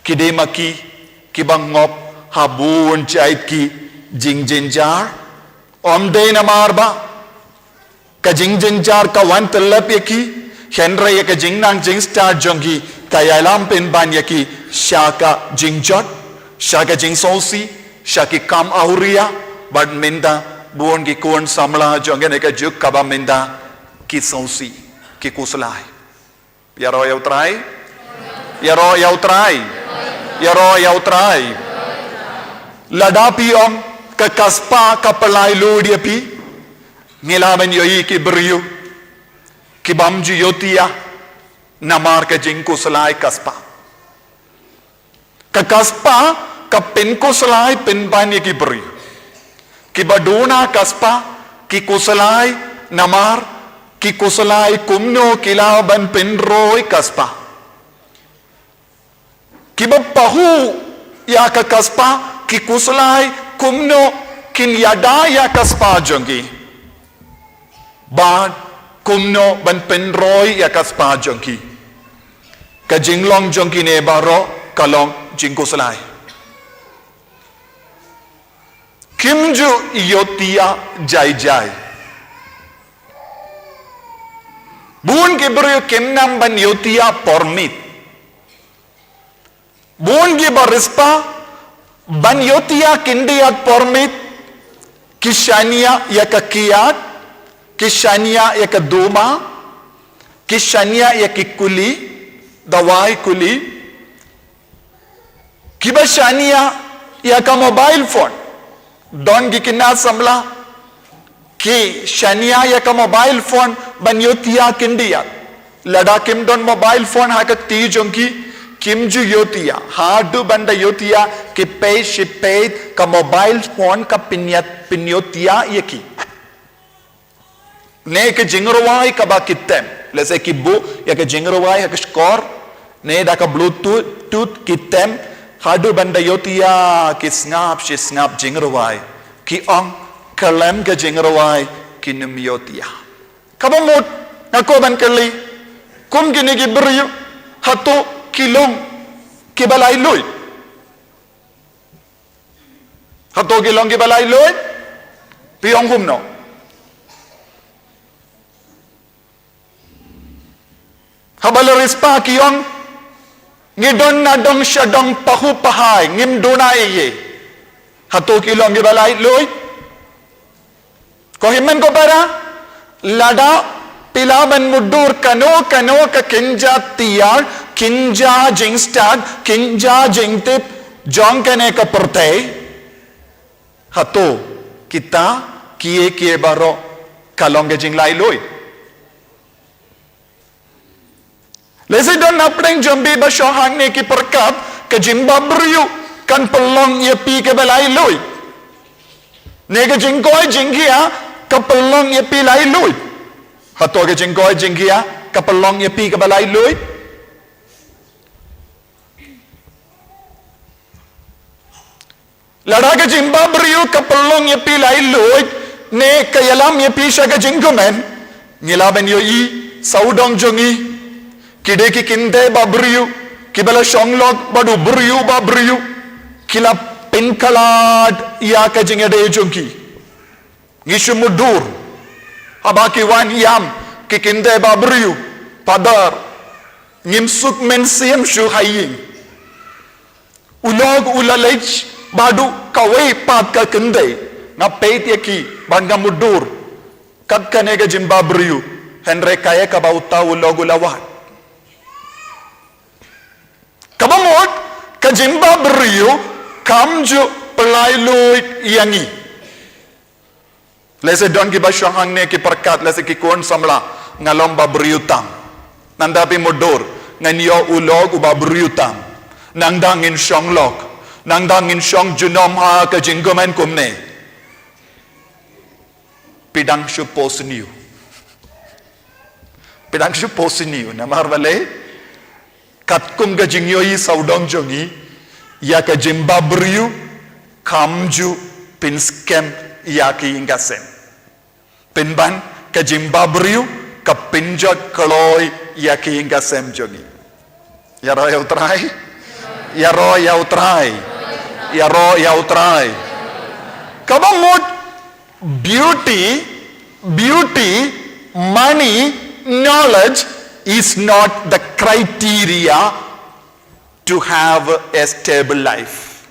ki dei ma ki kiba ngop ha bun jait ki jingjynjar. Ym dei namar ba ka jingjynjar ka wan tyllep ïa ki, hynrei ïa ka jingnang jingstad jong ki ka ïalam pynban ïa ki sha ka jingjot, sha ka jingsngewsih, sha ki kam awria. Bad mynta bun ki khun samla jong kane ka juk kaba mynta ki sngewsih, ki khuslai. Ïaroh ïa U Trai. Ïaroh ïa U Trai. Ïaroh ïa U Trai. Lada phi ong ka ka spah ka pynlait lut ïa phi, ngi lah ban ïohi ki briew ki bym ju ïohthiah namar ka jingkhuslai ka spah. Ka ka spah ka pynkhuslai pynban ïa ki briew. Kiba duna ka spah ki khuslai namar ki khuslai kumno ki lah ban pynroi ka spah. Kiba pahuh ïa ka ka spah ki khuslai kumno kin ïada ïa ka spah jong ki. Bad kumno ban pynroi ïa ka spah jong ki. Ka jinglong jong kine baroh ka long jingkhuslai. Kim ju ïohthiah jai jai. Bun ki briew kim nang ban ïohthiah por miet. Bun kiba riewspah ban ïohthiah khyndiat por miet, ki shaniah ïa ka kiad, ki shaniah ïa ka duma, ki shaniah ïa ki kuli, dawai kuli, kiba shaniah ïa ka mobile phone. Don ki khynnah samla ki shaniah ïa ka mobile phone ban ïohthiah khyndiat. Lada kim don mobile phone ha ka kti jong ki, kim ju ïohthiah. Haduh ban da ïohthiah ki peit shi peit ka mobile phone ka pynïat pynïohthiah ïa ki. Ne ka jingrwai kaba ki tem. Lehse ki buh ïa ka jingrwai ha ka shkor. Ne da ka Bluetooth tut ki tem. Haduh ban da ïohthiah ki sngap shi sngap jingrwai. Ki ong khlem ka jingrwai kim ïohthiah. Kaba mut nga kwah ban kylli, kum kine ki briew hato ki long kiba laitluid? Hato ki long kiba laitluid? Phi ong kumno? Haba la riewspah ki ong, ngi don na dong sha dong, pahuh pahai, ngim duna ei ei. Hato ki long kiba laitluid? Ko hynmen ko para, lada phi lah ban mutdur kano kano ka kynja tiar, kynja jingstad, kynja jingtip jong kane ka pyrthei, hato kita kiei kiei baroh ka long ka jinglaitluid? Lehse don na pdeng jong phi ba shoh hangne ki pyrkhat, ka jingbapher briew kan pynlong ïa phi kaba laitluid. Ne ka jingkoit jingkhiah ka pynlong ïa phi laitluid. Hato ka jingkoit jingkhiah ka pynlong ïa phi kaba laitluid? Lada ka jingbapher briew ka pynlong ïa phi laitluid, ne ka ïalam ïa phi sha ka jingkmen, ngi lah ban ïohi sawdong jong ngi, ki dei ki kynthei ba briew, kiba la shong lok bad u briew ba briew, ki la pynkhlad ïa ka jingïadei jong ki. Ngi shu mutdur haba ki wan ïam, ki kynthei ba briew, Phadar, ngim suk mynsiem shuh ha ïing. U lok u la leit bad kawei pat ka kynthei. Nga peit ïa ki bad nga mutdur. Kat kane ka jingbhabriew, hynrei kaei kaba uta u lok u la wad? Kaba mut, ka jingbhabriew kam ju pynlait luid ïa ngi. Lehse don kiba shong hangne ki pyrkhat, lehse ki khun samla, nga long ba briew tam. Nangta phi mutdur, ngan ïoh u lok uba briew tam. Nangta ngin shong lok, nangta ngin shong junom ha ka jingkmen kumne. Phi dang shu pos new. Phi dang shu pos new, namar balei? Katkum ka jingïohi sawdong jong ngi, ïa ka jingbhabriew kam ju pynskhem ïa ka ïing ka sem. Pynban ka jingbhabriew ka pynjot kloi ïa ka ïing ka sem jong ngi. Ïaroh ïa U Trai. Ïaroh ïa U Trai. Ïaroh ïa U Trai. Kaba mut, beauty, beauty, money, knowledge is not the criteria to have a stable life.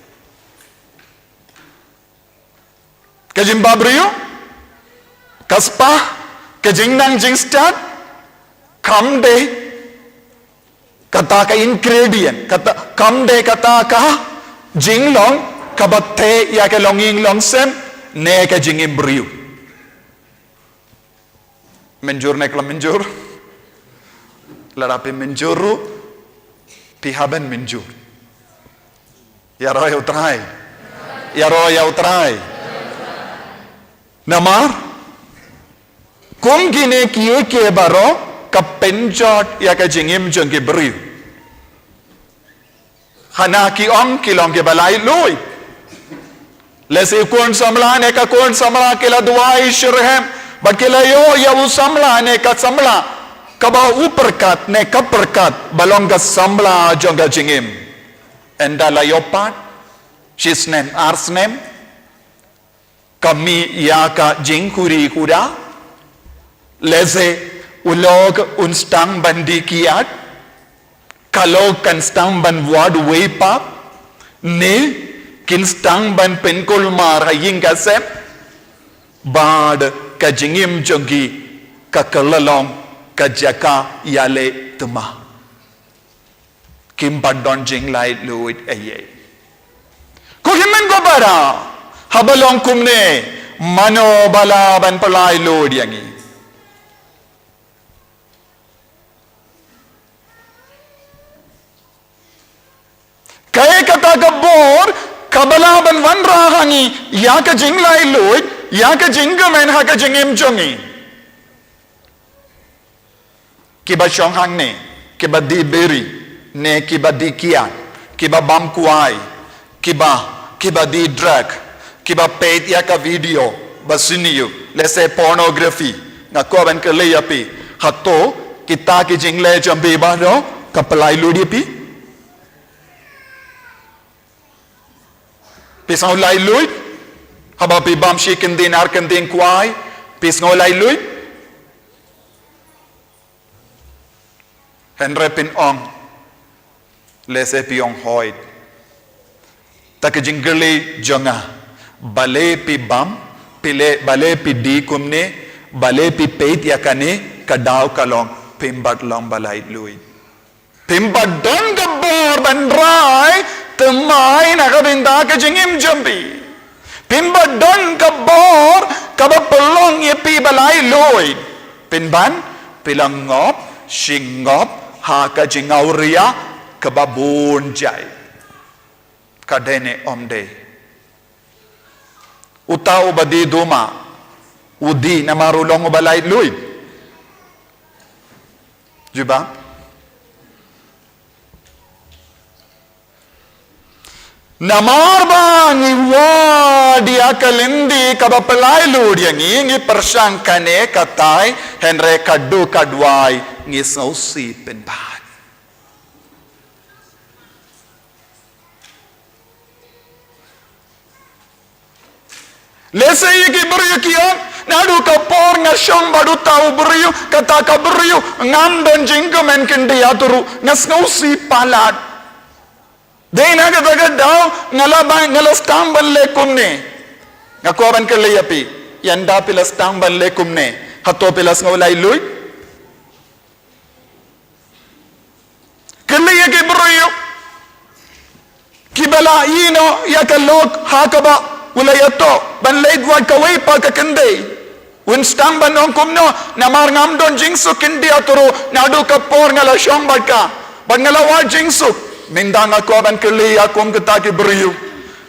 Ka jingbhabriew, ka spah, ka jingnang jingstad, kam dei kata ka ingredient, kata, kam dei kata ka jinglong kaba theh ïa ka longïing longsem ne ka jingim briew. Mynjur ne khlem mynjur? Lada phi mynjur ruh, phi hap ban mynjur. Ïaroh ïa U Trai. Ïaroh ïa U Trai. Namar kum kine kiei kiei baroh ka pynjot ïa ka jingim jong ki briew. Hana ki ong ki long kiba laitluid. Lehse u khun samla ne ka khun samla ki la duwai shitrhem, bad ki la ïoh ïa u samla ne ka samla kaba u pyrkhat ne ka pyrkhat ba long ka samla jong ka jingim. Ynda la ïoh pat shisnem arsnem, ka mih ïa ka jingkhuda khuda. Lehse u lok un sdang ban dih kiad, ka lok kan sdang ban wad uwei pat, ne kin sdang ban pynkulmar ha ïing ka sem. Bad ka jingim jong ki ka kylla long ka jaka ïaleh thma. Kim pat don jinglaitluid ei ei. Ko hynmen ko para, haba long kumne, mano ba lah ban pynlaitluid ïa ngi? Kaei kata ka bor kaba lah ban wanrah ha ngi ïa ka jinglaitluid, ïa ka jingkmen ha ka jingim jong ngi? Kiba shong hangne, kiba dih biri, ne kiba dih kiad, kiba bam kwai, kiba, kiba dih drug, kiba peit ïa ka video ba sniew, lehse pornography. Nga kwah ban kylli ïa phi, hato kita ki jingleh jong phi baroh ka pynlaitluid ïa phi? Phi sngew laitluid haba phi bam shi kyntien ar kyntien kwai? Phi sngew laitluid? Hynrei phin ong, lehse phi ong, hooid, ta ka jingkylli jong nga, balei phi bam, phi leh, balei phi dih kumne, balei phi peit ïa kane, ka daw ka long phim pat long ba laitluid. Phim pat don ka bor ban rai thymmai na ka bynta ka jingim jong phi. Phim pat don ka bor kaba pynlong ïa phi ba laitluid. Pynban phi la ngop shi ngop ha ka jingawria kaba bun jait. Ka dei ne ym dei? Uta uba dih duma, u dih namar u long uba laitluid? Jubab. Namar ba ngi wad ïa ka lynti kaba pynlait lut ïa ngi, ngi pyrshang kane katai, hynrei ka duk ka duwai ngi sngewsih pynban. Lehse ïa ki briew ki ong, naduh ka por nga shong bad uta u briew, kata ka briew ngam don jingkmen kyndiat ruh, nga sngewsih palat. Dei na kata ka daw nga la ban, nga la sdang ban leh kumne. Nga kwah ban kylli ïa phi, ynda phi la sdang ban leh kumne, hato phi la sngew laitluid? Kylli ïa ki briew kiba la ïehnoh ïa ka lok ha kaba u la ïatoh ban leit wad kawei pat ka kyndei. Un sdang ban ong kumno, namar ngam don jingsuk kyndiat ruh, naduh ka por nga la shong bad ka, bad nga la wad jingsuk. Mynta nga kwah ban kylli ïa kum kita ki briew,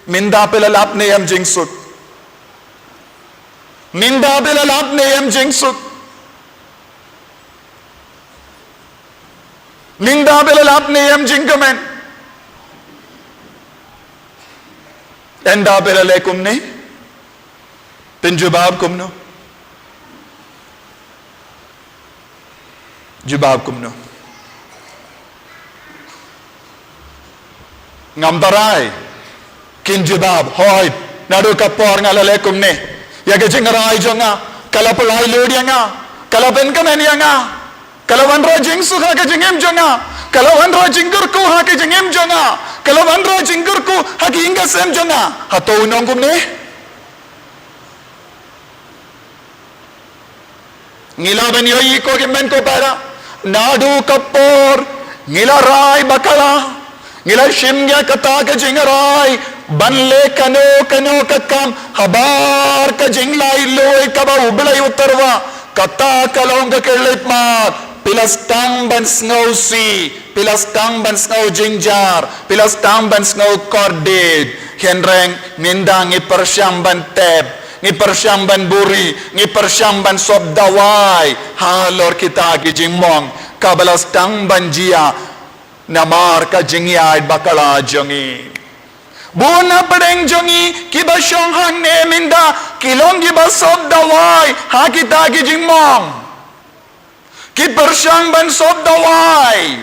mynta phi la lap ne em jingsuk? Mynta phi la lap ne em jingsuk? Mynta phi la lap ne em jingkmen? Ynda phi la leh kumne, phin jubab kumno? Jubab kumno? Ngam tharai kin jubab, hooid, naduh ka por nga la leh kumne. Ïa ka jingrai jong nga, ka la pynlait lut ïa nga, ka la pynkmen ïa nga, ka la wanrah jingsuk ha ka jingim jong nga, ka la wanrah jingkyrkhu ha ka jingim jong nga, ka la wanrah jingkyrkhu ha ki ïing ki sem jong nga. Hato un ong kumne? Ngi lah ban ïohi ko hynmen ko para, naduh ka por ngi la rai bakla, ngi la shim ïa kata ka jingrai ban leh kano kano ka kam habar ka jinglaitluid kaba U Blei u tyrwa. Kata ka long ka khyllipmat. Phi la sdang ban sngewsih, phi la sdang ban sngew jynjar, phi la sdang ban sngew kordit. Hynrei mynta ngi pyrshang ban tep, ngi pyrshang ban buri, ngi pyrshang ban sop dawai halor kita ki jingmong kaba la sdang ban jia namar ka jingïaid bakla jong ngi. Bun na pdeng jong ngi kiba shong hangne mynta ki long kiba sop dawai ha kita ki jingmong. Ki pyrshang ban sop dawai.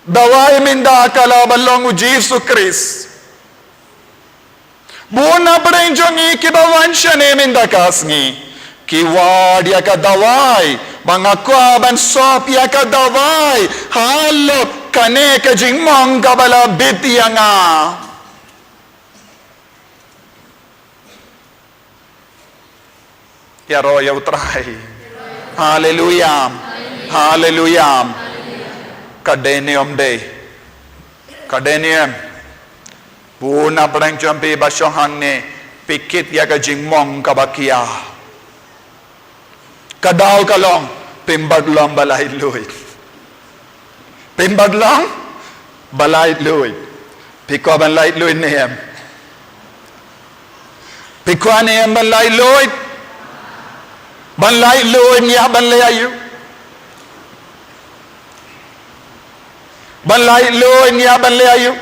Dawai mynta ka la ba long U Jisu Khrist. Bun na pdeng jong ngi kiba wan shane mynta ka sngi ki wad ïa ka dawai, ba nga kwah ban sop ïa ka dawai halor kane ka jingmong kaba la bit ïa nga. Ïaroh ïa U Trai. Haleluya. Haleluya. Ka dei ne em dei? Ka dei ne em? Bun na pdeng jong phi ba shong hangne, phi kit ïa ka jingmong kaba khia. Ka daw ka long, phim pat long ba laitluid. Phim pat long ba laitluid. Phi kwah ban laitluid ne em? Phi kwah ne em ban laitluid? Ban laitluid ngi hap ban leh aïu? Ban laitluid ngi hap ban leh aïu?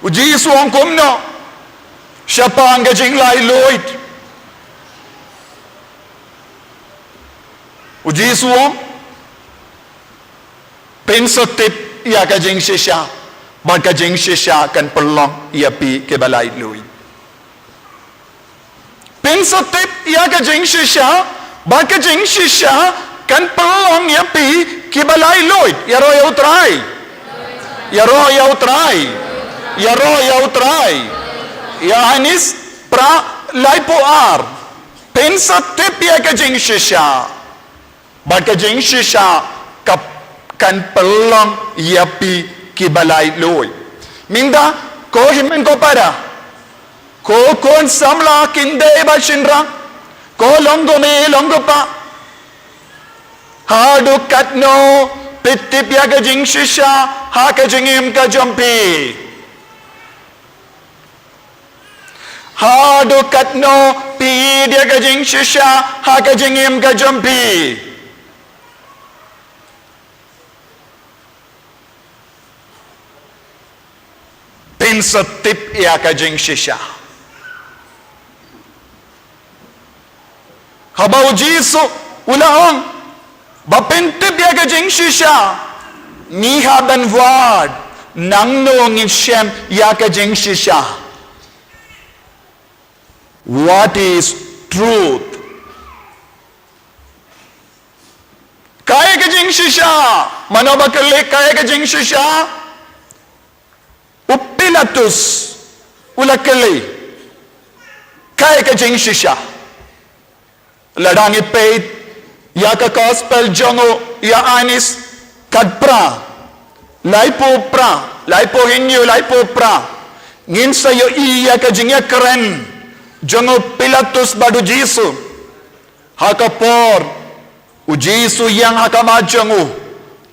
U Jisu u ong kumno shaphang ka jinglaitluid? U Jisu u ong, phin sa tip ïa ka jingshisha, bad ka jingshisha kan pynlong ïa phi kiba laitluid. Phin sa tip ïa ka jingshisha, bad ka jingshisha kan pynlong ïa phi kiba laitluid. Ïaroh ïa U Trai. Ïaroh ïa U Trai. Ïaroh ïa U Trai. Ïa Anis pra laiphew ar. Phin sa tip ïa ka jingshisha, bad ka jingshisha ka, kan pynlong ïa phi kiba laitluid. Mynta, ko hynmen ko para, ko khun samla, khyndai bad shynrang, ko long kmie long kpa, haduh katno phi tip ïa ka jingshisha ha ka jingim ka jong phi? Haduh katno phi ïeit ïa ka jingshisha ha ka jingim ka jong phi? sa tip ïa ka jingshisha. Haba u Jisu u la ong, ba phin tip ïa ka jingshisha, ngi hap ban wad, nangno ngin shem ïa ka jingshisha. What is truth? Kaei ka jingshisha? Mano ba kylli kaei ka jingshisha? U Pilatus u la kylli kaei ka jingshisha. Lada ngi peit ïa ka gospel jong u Ïoannis khatphra, laiphew phra, laiphew hynñiew, laiphew phra, ngin sa ïohi ïa ka jingïakren jong u Pilatus bad u Jisu. Ha ka por u Jisu ïeng ha khmat jong u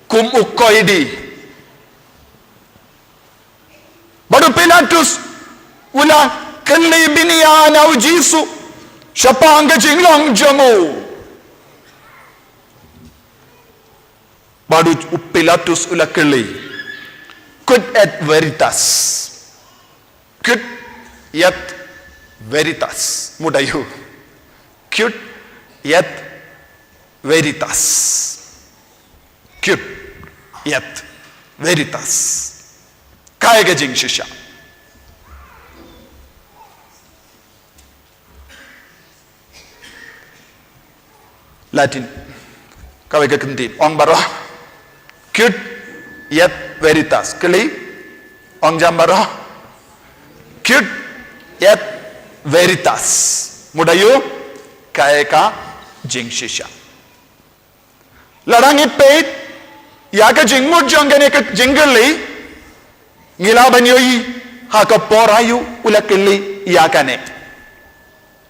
kum u koidi. Bad u Pilatus u la kylli bniah na u Jisu shaphang ka jinglong jong u. Bad u Pilatus u la kylli, "Quid et veritas?" "Quid et veritas?" Mut aiu? "Quid et veritas?" "Quid et veritas?" Kaei ka jingshisha? Latin. Kawei ka kyntien. Ong baroh. "Quid et veritas?" Kylli. Ong jam baroh. "Quid et veritas?" Mut aiu? Kaei ka jingshisha? Lada ngi peit ïa ka jingmut jong kane ka jingkylli, ngi lah ban ïohi ha ka por aiu u la kylli ïa kane.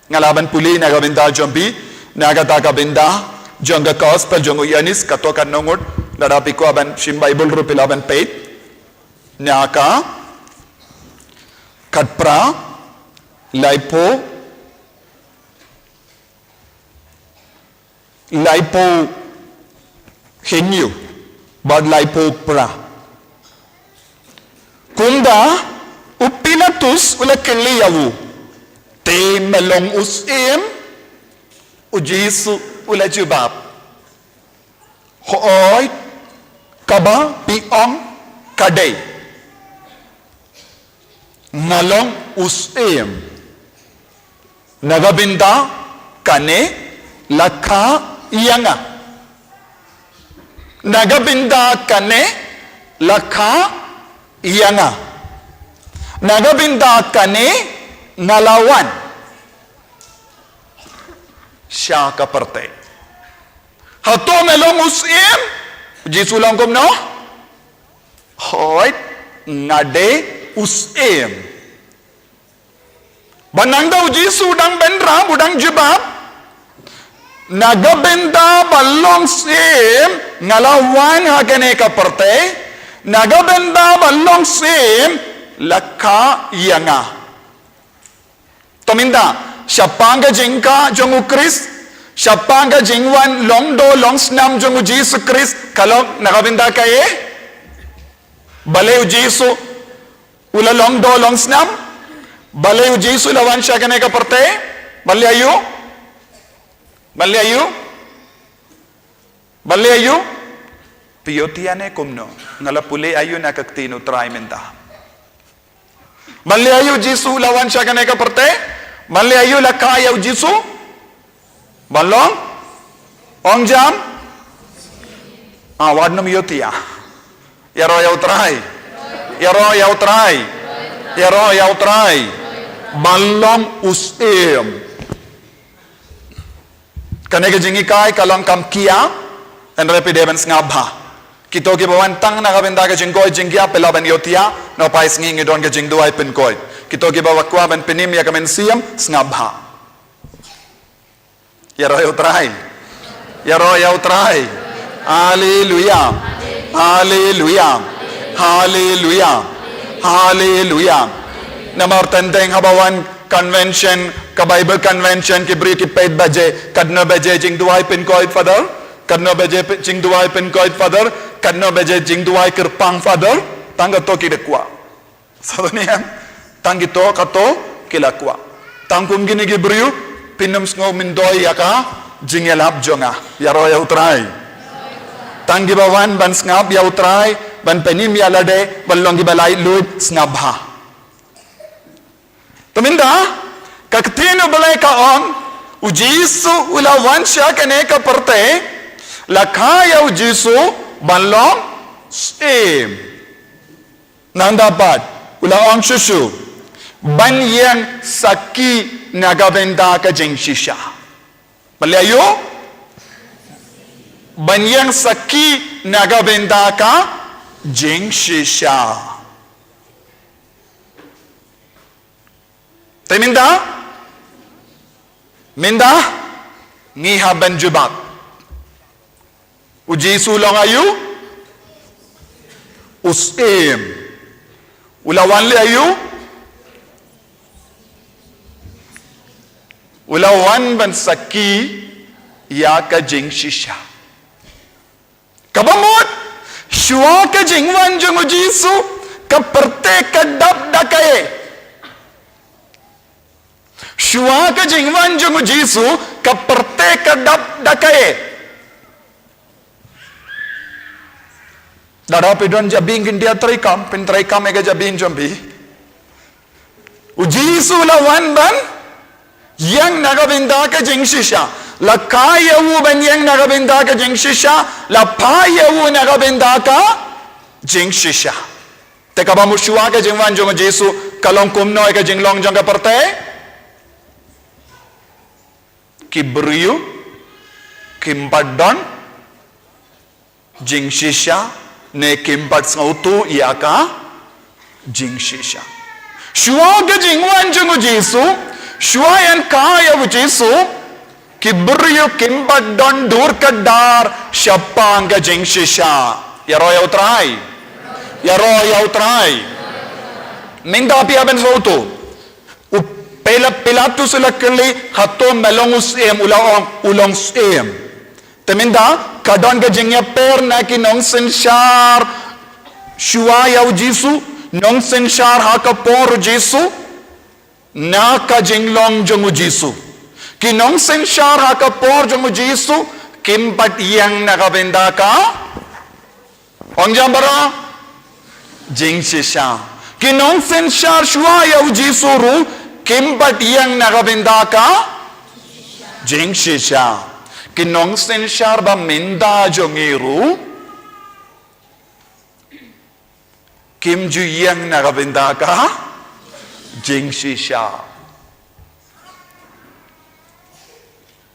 Nga lah ban pule na ka bynta jong phi, na kata ka bynta jong ka gospel jong u Ïoannis, kato katno ngut, lada phi kwah ban shim Baibl ruh phi lah ban peit. Na ka khatphra, laiphew, laiphew hynñiew bad laiphew phra. Kumta u Pilatus u la kylli ïa u, "Te me long u syiem?" U Jisu u la jubab, "Hooid, kaba phi ong ka dei. Nga long u syiem. Na ka bynta kane la kha ïa nga. Na ka bynta kane la kha ïa nga. Na ka bynta kane nga la wan sha ka pyrthei." "Hato me long u syiem?" U Jisu u ong kumno? "Hooid, nga dei u syiem." Bad nangta u Jisu u dang bynrap, u dang jubab, "Na ka bynta ba long syiem nga la wan ha kane ka pyrthei, na ka bynta ba long syiem la kha ïa nga." To mynta, shaphang ka jingkha jong u Khrist, shaphang ka jingwan long doh long snam jong u Jisu Khrist, ka long na ka bynta kaei? Balei u Jisu u la long doh long snam? Balei u Jisu u la wan sha kane ka pyrthei? Balei aiu? Balei aiu? Balei aiu? Phi ïohi ïa ne kumno? Nga la pule aiu na ka ktien u Trai mynta. Balei aiu u Jisu u la wan sha kane ka pyrthei? Balei aiu la kha ïa u Jisu? Ban long? Ong jam? Ah, wat nym ïohi ïa. Ïaroh ïa u Trai. Ïaroh ïa u Trai. Ïaroh ïa u Trai. Ban long u syiem. Kane ka jinghikai ka long kam khia, hynrei phi dei ban sngap bha. Kito kiba wan tang na ka bynta ka jingkoit jingkhiah phi lah ban ïohi ïa, na u phai sngi ngi don ka jingduwai pynkoit. Kito kiba kwah ban pynim ïa ka mynsiem, sngap bha. Ïaroh ïa u Trai. Ïaroh ïa u Trai. Haleluya. Haleluya. Haleluya. Haleluya. Namar teng teng haba wan convention, ka Bible convention, ki briew ki peit baje, katno baje jingduwai pynkoit Father, katno baje pe-, jingduwai pynkoit Father, katno baje jingduwai kyrpang Father, tang kato ki dei kwah. Sa to ne em? Tang kito kato ki la kwah. Tang kum kine ki briew, phin ym sngew myntoi ïa ka jingïalap jong nga. Ïaroh ïa U Trai. Tang kiba wan ban sngap ïa U Trai, ban pynim ïa lade, ban long kiba laitluid, sngap bha. Te mynta, ka ktien U Blei ka ong, U Jisu u la wan sha kane ka pyrthei, la kha ïa U Jisu ban long syiem. Nangta pat, u la ong shuh shuh, ban ïeng sakhi na ka bynta ka jingshisha. Ban leh aïu? Ban ïeng sakhi na ka bynta ka jingshisha. Te mynta, mynta, ngi hap ban jubab. U Jisu u long aïu? U syiem. U la wan leh aïu? U la wan ban sakhi ïa ka jingshisha. Kaba mut, shuwa ka jingwan jong U Jisu, ka pyrthei ka dap da kaei? Shuwa ka jingwan jong U Jisu, ka pyrthei ka dap da kaei? Lada phi don jabieng, kin ïa treikam, phin treikam ïa ka jabieng jong phi. U Jisu u la wan ban ïeng na ka bynta ka jingshisha. La kha ïa u ban ïeng na ka bynta ka jingshisha. La phah ïa u na ka bynta ka jingshisha. Te kaba mut shuwa ka jingwan jong U Jisu, ka long kumno ïa ka jinglong jong ka pyrthei? Ki briew kim pat don jingshisha, ne kim pat sngewthuh ïa ka jingshisha. Shuwa ka jingwan jong U Jisu, shuwa ïa ka kha ïa U Jisu, ki briew kim pat don dur kdar shaphang ka jingshisha. Ïaroh ïa U Trai. Ïaroh ïa U Trai. Mynta phi hap ban sngewthuh. U Pila-, Pilatus u la kylli, hato me long u syiem, u la ong, u long syiem. Te mynta, ka don ka jingïapher na ki nongsynshar shuwa ïa U Jisu, nongsynshar ha ka por U Jisu, na ka jinglong jong U Jisu. Ki nongsynshar ha ka por jong U Jisu, kim pat ïeng na ka bynta ka Ong jam baroh. Jingshisha. Ki nongsynshar shuwa ïa U Jisu ruh, kim pat ïeng na ka bynta ka jingshisha. Ki nongsynshar ba mynta jong ngi ruh, kim ju ïeng na ka bynta ka jingshisha.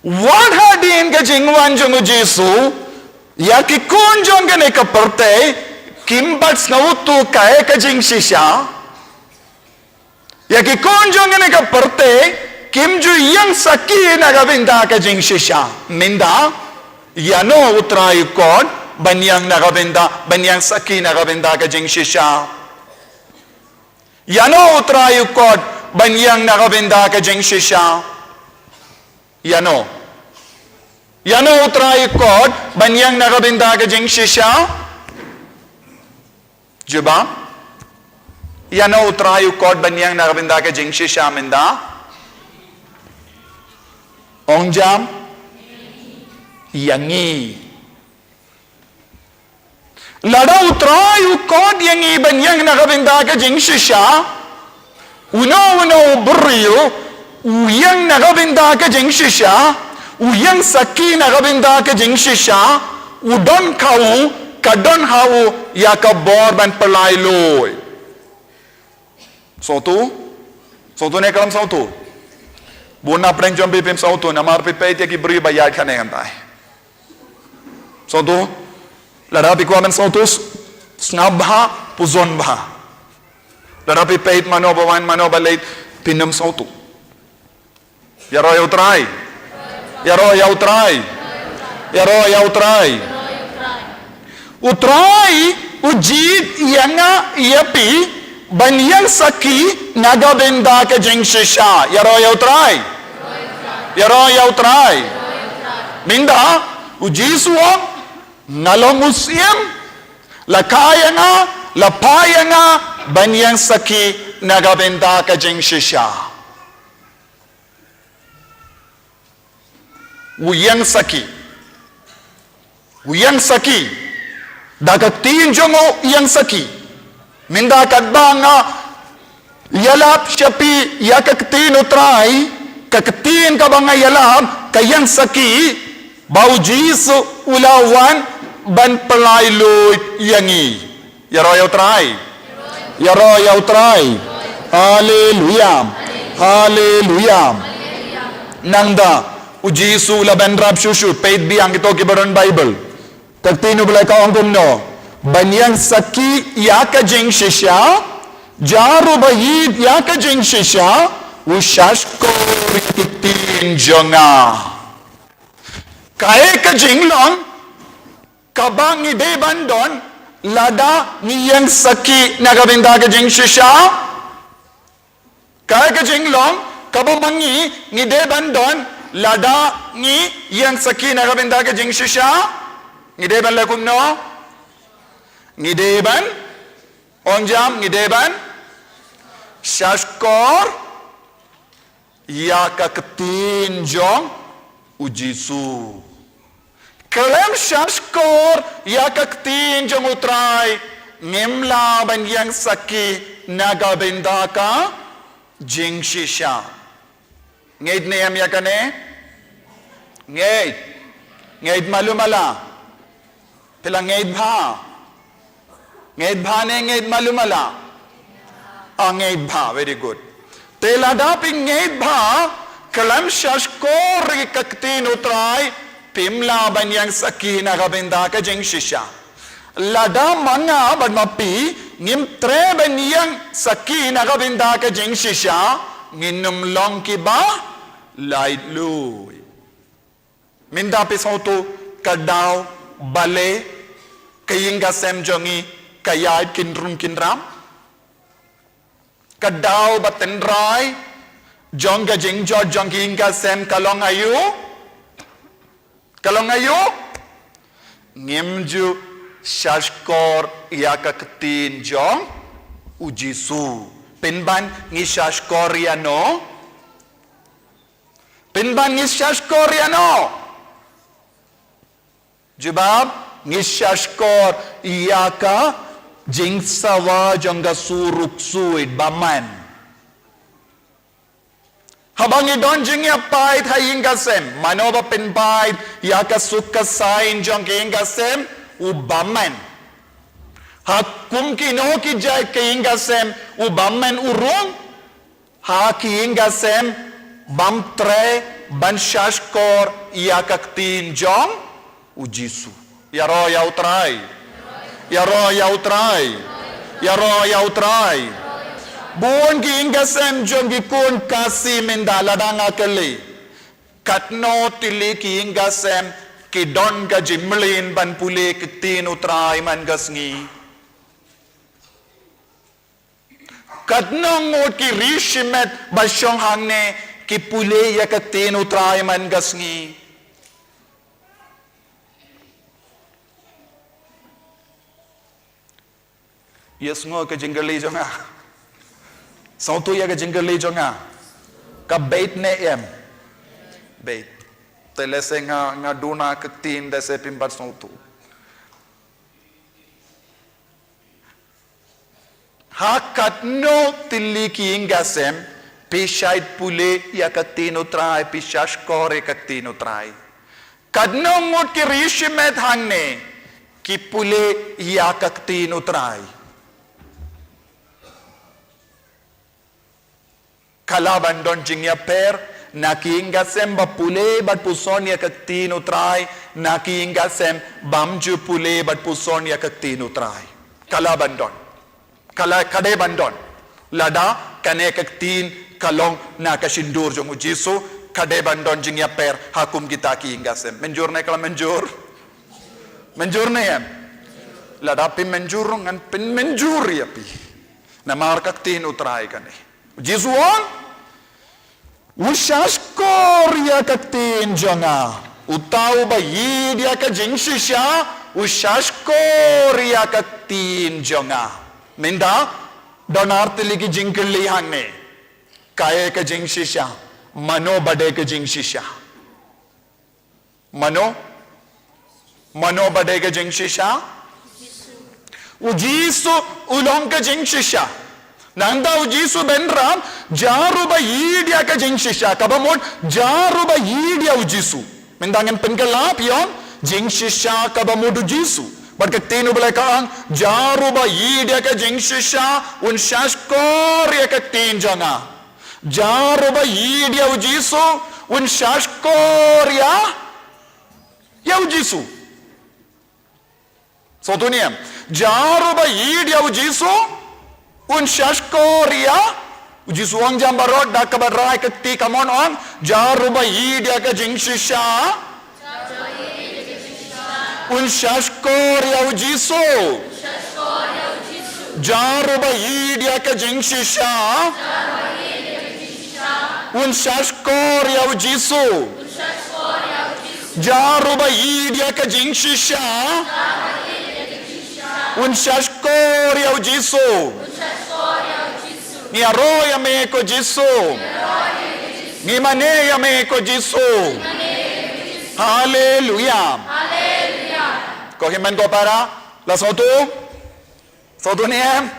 Wat hadien ka jingwan jong U Jisu, ïa ki khun jong kane ka pyrthei, kim pat sngewthuh kaei ka jingshisha. Ïa ki khun jong kane ka pyrthei, kim ju ïeng sakhi na ka bynta ka jingshisha. Mynta, ïano U Trai u khot, ban ïeng na ka bynta, ban ïeng sakhi na ka bynta ka jingshisha. Ïano U Trai u khot ban ïeng na ka bynta ka jingshisha? Ïano? Ïano U Trai u khot ban ïeng na ka bynta ka jingshisha? Jubab. Ïano U Trai u khot ban ïeng na ka bynta ka jingshisha mynta? Ong jam. Ïa ngi. Lada U Trai u khot ïa ngi ban ïeng na ka bynta ka jingshisha, uno uno u briew u ïeng na ka bynta ka jingshisha, u ïeng sakhi na ka bynta ka jingshisha, u don ha u, ka don ha u ïa ka bor ban pynlait luid. Sngewthuh? Sngewthuh ne khlem sngewthuh? Bun na pdeng jong phi phim sngewthuh, namar phi peit ïa ki briew ba ïaid kane kane. Sngewthuh? Lada phi kwah ban sngewthuh, sngap bha, pynshong bha. Lada phi peit mano ba wan, mano ba leit, phin ym sngewthuh. Ïaroh ïa U Trai. Ïaroh ïa U Trai. Ïaroh ïa U Trai. U Trai u jied ïa nga ïa phi ban ïeng sakhi na ka bynta ka jingshisha. Ïaroh ïa U Trai. Ïaroh ïa U Trai. Mynta, U Jisu u ong, nga long u syiem, la kha ïa nga, la phah ïa nga, ban ïeng sakhi na ka bynta ka jingshisha. U ïeng sakhi. U ïeng sakhi. Da ka ktien jong u ïeng sakhi. Mynta katba nga ïalap sha phi ïa ka ktien u Trai, ka ktien kaba nga ïalap, ka ïeng sakhi, ba u Jisu u la wan ban pynlait luid ïa ngi. Ïaroh ïa u Trai. Ïaroh ïa u Trai. Haleluya. Haleluya. Nangta, u Jisu u la bynrap shuh shuh, peit biang kito kiba don Baibl. Ka ktien u Blei ka ong kumno. Ban ïeng sakhi ïa ka jingshisha, jar u ba ïeit ïa ka jingshisha, u shahshkor ïa ka ktien jong nga. Kaei ka jinglong kaba ngi dei ban don, lada ngi ïeng sakhi na ka bynta ka jingshisha? Kaei ka jinglong kaba ma ngi ngi dei ban don, lada ngi ïeng sakhi na ka bynta ka jingshisha? Ngi dei ban leh kumno? Ngi dei ban, ong jam, ngi dei ban shahshkor ïa ka ktien jong u Jisu. Khlem shahshkor ïa ka ktien jong u Trai, ngim lah ban ïeng sakhi na ka bynta ka jingshisha. Ngeit ne em ïa kane? Ngeit. Ngeit malu mala. Phi la ngeit bha. Ngeit bha ne ngeit malu mala? Ah, ngeit bha, very good. Te lada phi ngeit bha, khlem shahshkor ïa ka ktien u Trai, phim lah ban ïeng sakhi na ka bynta ka jingshisha. Lada ma nga bad ma phi ngim treh ban ïeng sakhi na ka bynta ka jingshisha, ngin ym long kiba laitluid. Mynta phi sngewthuh ka daw balei ka ïing ka sem jong ngi ka ïaid kynrum kynram? Ka daw ba tynrai jong ka jingjot jong ka ïing ka sem ka long aïu? Ka long aïu? Ngim ju shahshkor ïa ka ktien jong u Jisu. Pynban ngi shahshkor ïa no? Pynban ngi shahshkor ïa no? Jubab, ngi shahshkor ïa ka jingsawa jong ka sur u ksuid, bymman. Haba ngi don jingïapait ha ïing ka sem, mano ba pynpait ïa ka suk ka saiñ jong ka ïing ka sem? U bymman. Ha kum kino ki jait ka ïing ka sem, u bymman u rung ha ki ïing ka sem, bym treh ban shahshkor ïa ka ktien jong u Jisu. Ïaroh ïa u Trai. Ïaroh ïa u Trai. Ïaroh ïa u Trai. Bun ki ïing ka sem jong ki khun Khasi mynta, lada nga kylli, katno tylli ki ïing ka sem ki don ka jingmlien ban pule ka ktien u Trai man ka sngi? Katno ngut ki ri shimet ba shong hangne ki pule ïa ka ktien u Trai man ka sngi? Ïa sngew ka jingkylli jong nga. Sngewthuh ïa ka jingkylli jong nga. Ka beit ne em? Beit. Te lehse nga, nga duna ka ktien, lehse phim pat sngewthuh. Ha katno tylli ki ïing ka sem phi shait pule ïa ka ktien u Trai, phi shahshkor ïa ka ktien u Trai? Katno ngut ki ri shimet hangne ki pule ïa ka ktien u Trai? Ka lah ban don jingïapher na ki ïing ka sem ba pule bad puson ïa ka ktien u Trai, na ki ïing ka sem bym ju pule bad puson ïa ka ktien u Trai. Ka lah ban don. Ka lah, ka dei ban don. Lada kane ka ktien ka long na ka shyntur jong u Jisu, ka dei ban don jingïapher ha kum kita ki ïing ka sem. Mynjur ne ka la mynjur? Mynjur ne em? Lada phim mynjur ngan pynmynjur ïa phi. Namar ka ktien u Trai kane. Jisu u ong, u shahshkor ïa ka ktien jong nga. Uta uba ïeit ïa ka jingshisha, u shahshkor ïa ka ktien jong nga. Mynta, Don ar tylli ki jingkylli hangne. Kaei ka jingshisha? Mano ba dei ka jingshisha? Mano? Mano ba dei ka jingshisha? U Jisu u long ka jingshisha. Nangta u Jisu u bynrap, jar ruh ba ïeit ïa ka jingshisha. Kaba mut, jar ruh ba ïeit ïa u Jisu. Mynta ngin pynkylla biang jingshisha kaba mut u Jisu. Bad ka ktien u Blei ka ong, jar ruh ba ïeit ïa ka jingshisha, un shahshkor ïa ka ktien jong nga. Jar ruh ba ïeit ïa u Jisu, un shahshkor ïa, ïa u Jisu. Sngewthuh ne em? Jar ruh ba ïeit ïa u Jisu, un shahshkor ïa u Jisu. Ong jam baroh da kaba rai ka kti kamon ong, jar ruh ba ïeit ïa ka jingshisha, un shahshkor ïa u Jisu. Jar ruh ba ïeit ïa ka jingshisha, un shahshkor ïa u Jisu. Jar ruh ba ïeit ïa ka jingshisha, un shahshkor ïa u Jisu. Ngi ïaroh ïa me ko Jisu. Ngi mane ïa me ko Jisu. Haleluia. Ko hynmen ko para, la sngewthuh? Sngewthuh ne em?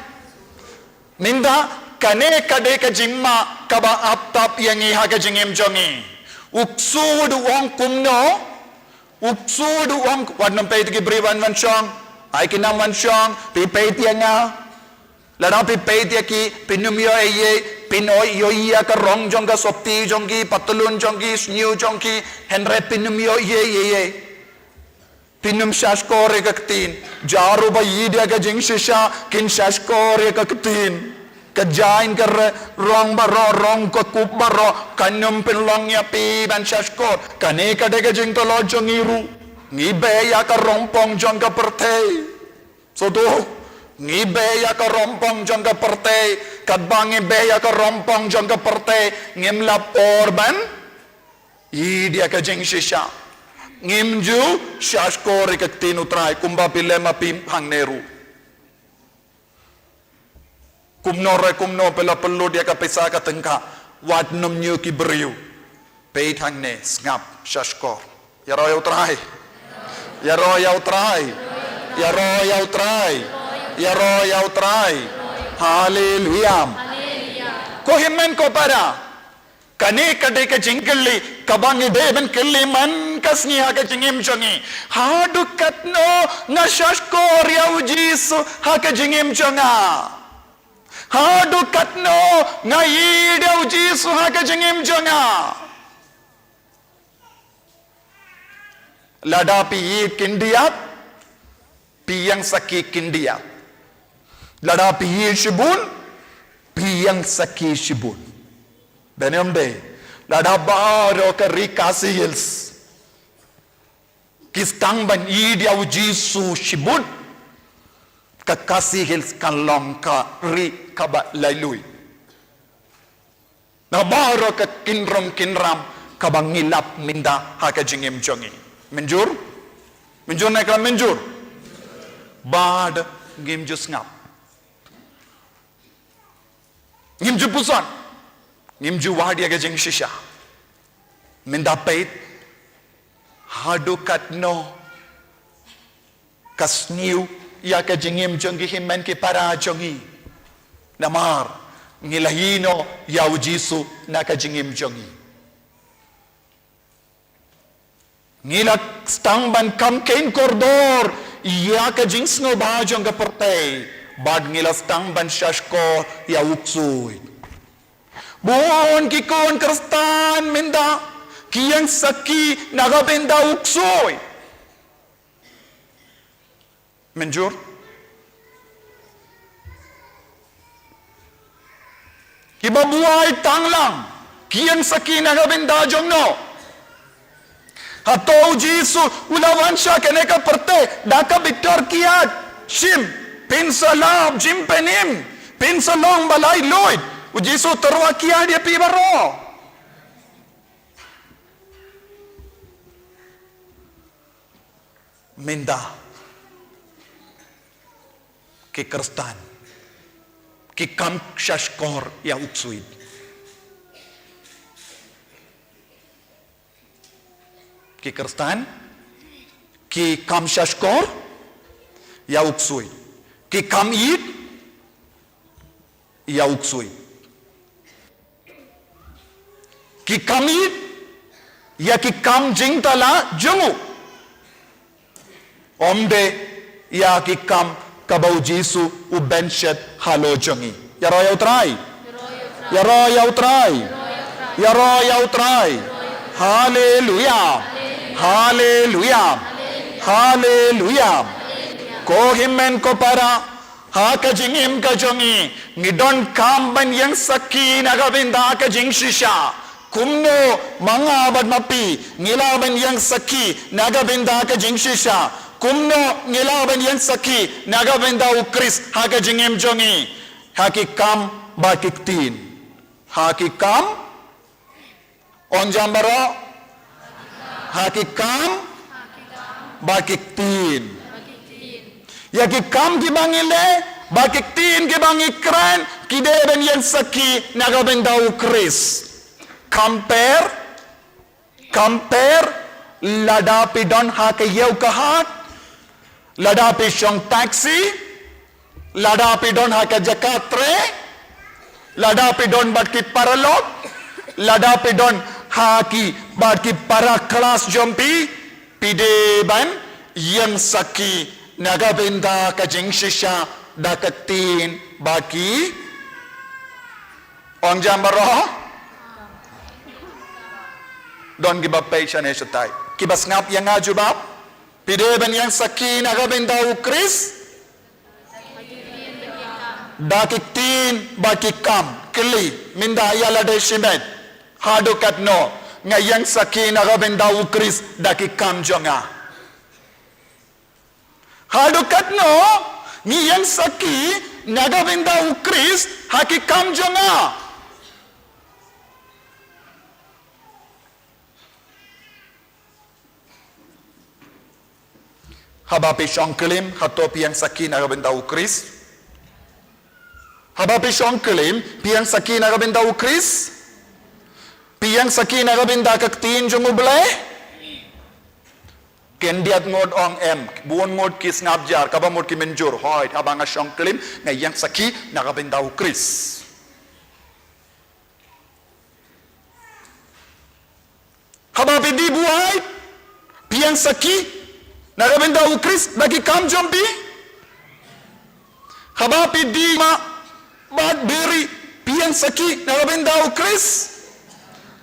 Mynta, kane ka dei ka jingma kaba ap tap ïa ngi ha ka jingim jong ngi. U ksuid u ong kumno? U ksuid u ong, wat nym peit ki briew ban wan shong. Ai ki nam wan shong, phi peit ïa nga. Lada phi peit ïa ki, phin ym ïoh ei ei, phin ïoh ïa ka rong jong ka sopti jong ki, patlun jong ki, sniew jong ki, hynrei phin ym ïoh ei ei. Phin ym shahshkor ïa ka ktien. Jar ruh ba ïeit ïa ka jingshisha, kin shahshkor ïa ka ktien. Ka jaiñ ka re-, rong baroh, rong ka kup baroh, kan ym pynlong ïa phi ban shahshkor. Kane ka dei ka jingtlot jong ngi ruh. Ngi beh ïa ka rong pong jong ka pyrthei. Sngewthuh, ngi beh ïa ka rong pong jong ka pyrthei, katba ngi beh ïa ka rong pong jong ka pyrthei, ngim lap por ban ïeit ïa ka jingshisha. Ngim ju shahshkor ïa ka ktien u Trai, kumba phi leh ma phi hangne ruh. Kumno re kumno phi la pynlut ïa ka pisa ka tyngka, wat nym ñiew ki briew. Peit hangne, sngap, shahshkor. Ïaroh ïa u Trai. Ïaroh ïa u Trai. Ïaroh ïa u Trai. Ïaroh ïa u Trai. Haleluia. Ko hynmen ko para. Kane ka dei ka jingkylli kaba ngi dei ban kylli man ka sngi ha ka jingim jong ngi. Haduh katno nga shahshkor ïa u Jisu ha ka jingim jong nga? Haduh katno nga ïeit ïa u Jisu ha ka jingim jong nga? Lada phi ïeit khyndiat, phi ïeng sakhi khyndiat. Lada phi ïeit shibun, phi ïeng sakhi shibun. Dei ne ym dei? Lada baroh ka ri Khasi Hills ki sdang ban ïeit ïa u Jisu shibun, ka Khasi Hills kan long ka ri kaba laitluid. Na baroh ka kynrum kynram kaba ngi lap mynta ha ka jingim jong ngi. Mynjur? Mynjur ne khlem mynjur? Bad ngim ju sngap. Ngim ju pyrshang. Ngim ju wad ïa ka jingshisha. Mynta peit. Haduh katno ka sniew ïa ka jingim jong ki hynmen ki para jong ngi. Namar ngi la ïehnoh ïa u Jisu na ka jingim jong ngi. Ngi la sdang ban kham kheiñ kordor ïa ka jingsngewbha jong ka pyrthei. Bad ngi la sdang ban shahshkor ïa u ksuid. Bun ki khun Khristan mynta ki ïeng sakhi na ka bynta u ksuid. Mynjur? Kiba buaid tang lang ki ïeng sakhi na ka bynta jong no? Hato u Jisu u la wan sha kane ka pyrthei da ka bynta kiad shim, pynslap jingpynim, pynslong ba laitluid? U Jisu u tyrwa kiad ïa phi baroh. Mynta ki Khristan Ki kam shahshkor ïa u ksuid. Ki Khristan ki kam shahshkor ïa u ksuid. Ki kam ïeit ïa u ksuid. Ki kam ïeit ïa ki kam jingthala jong u. Ym dei ïa ki kam kaba u Jisu u pynshet halor jong ngi. Ïaroh ïa u Trai. Ïaroh ïa u Trai. Ïaroh ïa u Trai. Haleluia. Haleluia. Haleluia. Ko hynmen ko para, ha ka jingim ka jong ngi, ngi donkam ban ïeng sakhi na ka bynta ka jingshisha. Kumno ma nga bad ma phi ngi lah ban ïeng sakhi na ka bynta ka jingshisha? Kumno ngi lah ban ïeng sakhi na ka bynta u Khrist ha ka jingim jong ngi? Ha ki kam bad ki ktien. Ha ki kam, ong jam baroh. Ha ki kam bad ki ktien. Ïa ki kam kiba ngi leh bad ki ktien kiba ngi kren, ki dei ban ïeng sakhi na ka bynta u Khrist. Compare, compare, lada phi don ha ka ïew ka hat, lada phi shong taxi, lada phi don ha ka jaka trei, lada phi don bad ki paralok, lada phi don ha ki bad ki para klas jong phi, phi dei ban ïeng sakhi na ka bynta ka jingshisha da ka ktien bad ki, ong jam baroh. Don kiba peit shane shatai, kiba sngap ïa nga jubab. Phi dei ban ïeng sakhi na ka bynta u Khrist da ki ktien bad ki kam. Kylli mynta ïa lade shimet, haduh katno nga ïeng sakhi na ka bynta u Khrist da ki kam jong nga? Haduh katno ngi ïeng sakhi na ka bynta u Khrist ha ki kam jong nga? Haba phi shong klim, hato phi ïeng sakhi na ka bynta u Khrist? Haba phi shong klim, phi ïeng sakhi na ka bynta u Khrist? Phi ïeng sakhi na ka bynta ka ktien jong u Blei? Khyndiat ngut ong em, bun ngut ki sngap jar, kaba mut ki mynjur, hooid, haba nga shong klim, nga ïeng sakhi na ka bynta u Khrist. Haba phi die buaid, phi ïeng sakhi na ka bynta u Khrist da ki kam jong phi? Haba phi die ma bad biri, phi ïeng sakhi na ka bynta u Khrist?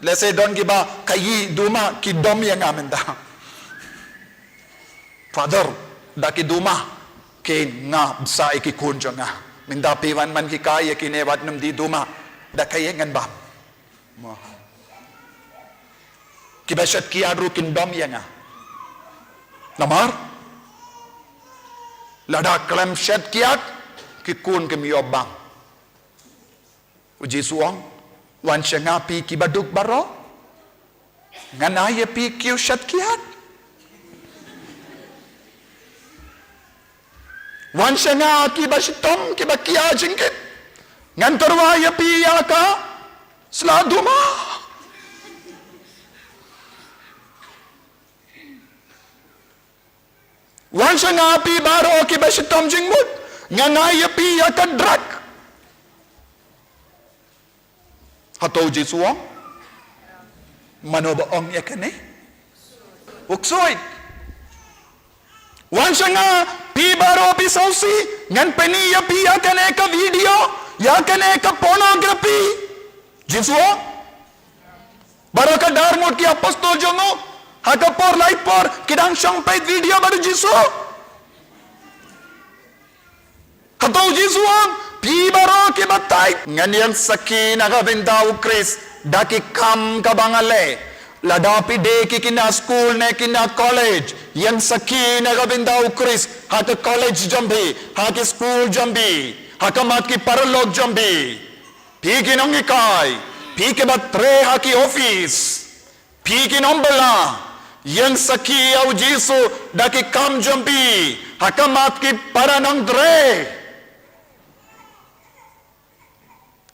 Lehse don kiba ka ïa die ma ki dom ïa nga mynta. Father, da ki die ma, ki nga bsa ïa ki khun jong nga. Mynta phi wan man ki ka ïa kine wat nym die die ma, da ka ïa ngan bam. Mo. Kiba shet kiad ruh kin dom ïa nga. Namar lada khlem shet kiad, ki khun kim ïoh bam. U Jisu ong, wan sha nga phi kiba duk baroh, ngan ai ïa phi ki ïew shet kiad. Wan sha nga kiba shitom, kiba kia jingkit, ngan tyrwa ïa phi ïa ka sla die ma. Wan sha nga phi baroh kiba shitom jingmut, ngan ai ïa phi ïa ka drug. Hato u Jisu u ong? Mano ba ong ïa kane? U ksuid. Wan sha nga phi baroh phi sngewsih, ngan pyni ïa phi ïa kane ka video, ïa kane ka pornography. Jisu u ong? Baroh ka dar ngut ki apostol jong u, ha ka por lai por ki dang shong peit video bad u Jisu. Hato u Jisu u ong, phi baroh kiba tied, ngan ïeng sakhi na ka bynta u Khrist da ki kam kaba nga leh? Lada phi dei ki khynnah skul ne khynnah college, ïeng sakhi na ka bynta u Khrist ha ka college jong phi, ha ki skul jong phi, ha khmat ki paralok jong phi. Phi ki nonghikai, phi kiba trei ha ki office, phi ki nongbylla, ïeng sakhi ïa u Jisu da ki kam jong phi ha khmat ki para nongtrei.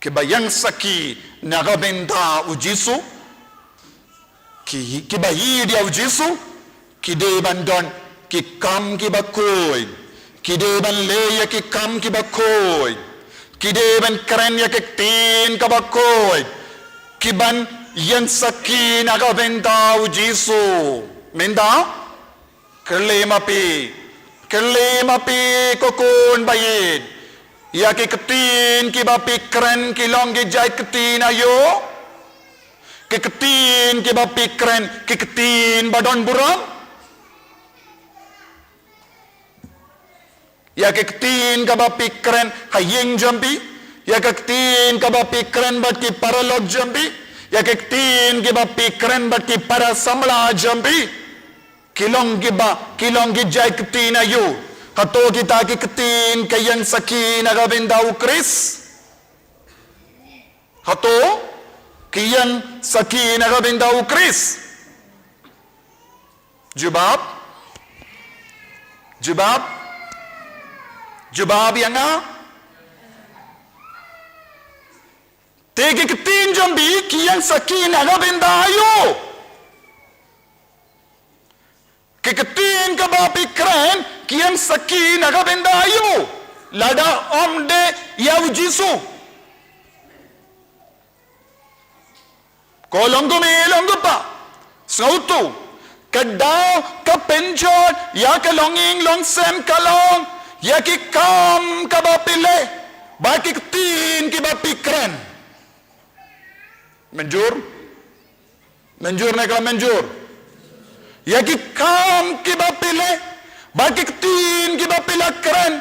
Kiba ïeng sakhi na ka bynta u Jisu, ki, kiba ïeit ïa u Jisu, ki dei ban don ki kam kiba khuid, ki dei ban leh ïa ki kam kiba khuid, ki dei ban kren ïa ki ktien kaba khuid, ki ban ïeng sakhi na ka bynta u Jisu. Mynta, kylli ma phi, kylli ma phi ko khun ba ïeit, ïa ki ktien kiba phi kren ki long ki jait ktien aïu? Ki ktien kiba phi kren ki ktien ba don burom? Ïa ki ktien kaba phi kren ha ïing jong phi, ïa ki ktien kaba phi kren bad ki paralok jong phi, ïa ki ktien kiba phi kren bad ki para samla jong phi, ki long kiba, ki long ki jait ktien aïu? Hato kita ki ktien ki ïeng sakhi na ka bynta u Khrist? Hato ki ïeng sakhi na ka bynta u Khrist? Jubab? Jubab? Jubab ïa nga. Te ki ktien jong phi ki ïeng sakhi na ka bynta aïu? Ki ktien kaba phi kren ki ïeng sakhi na ka bynta aïu? Lada ym dei ïa u Jisu. Ko long kmie long kpa, sngewthuh, ka daw ka pynjot ïa ka longïing longsem ka long ïa ki kam kaba phi leh bad ki ktien kiba phi kren. Mynjur? Mynjur ne ka mynjur? Ïa ki kam kiba phi leh bad ki ktien kiba phi la kren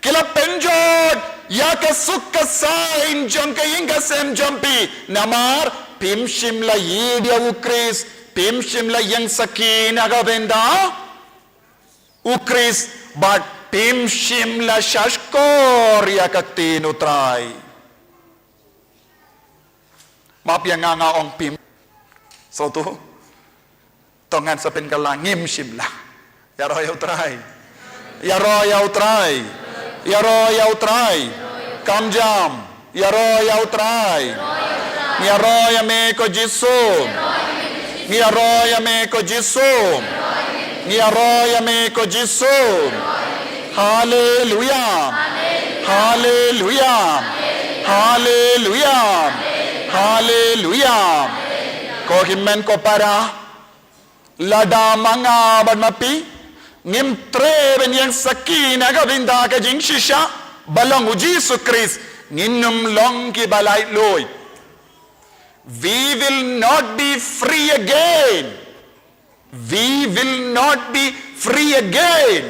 ki la pynjot ïa ka suk ka saiñ jong ka ïing ka sem jong phi. Namar phim shym la ïeit ïa u Khrist, phim shym la ïeng sakhi na ka bynta u Khrist bad phim shym la shahshkor ïa ka ktien u Trai. Map ïa nga, nga ong phim. Sngewthuh? To ngan sa pynkylla, ngim shym la. Ïaroh ïa u Trai. Ïaroh ïa u Trai. Ïaroh ïa u Trai. Kam jam. Ïaroh ïa u Trai. Ngi ïaroh ïa me ko Jisu. Ngi ïaroh ïa me ko Jisu. Ngi ïaroh ïa me ko Jisu. Haleluya. Haleluya. Haleluya. Haleluya. Ko hynmen ko para, lada ma nga bad ma phi ngim treh ban ïeng sakhi na ka bynta ka jingshisha ba long u Jisu Khrist, ngin ym long kiba laitluid. We will not be free again. We will not be free again.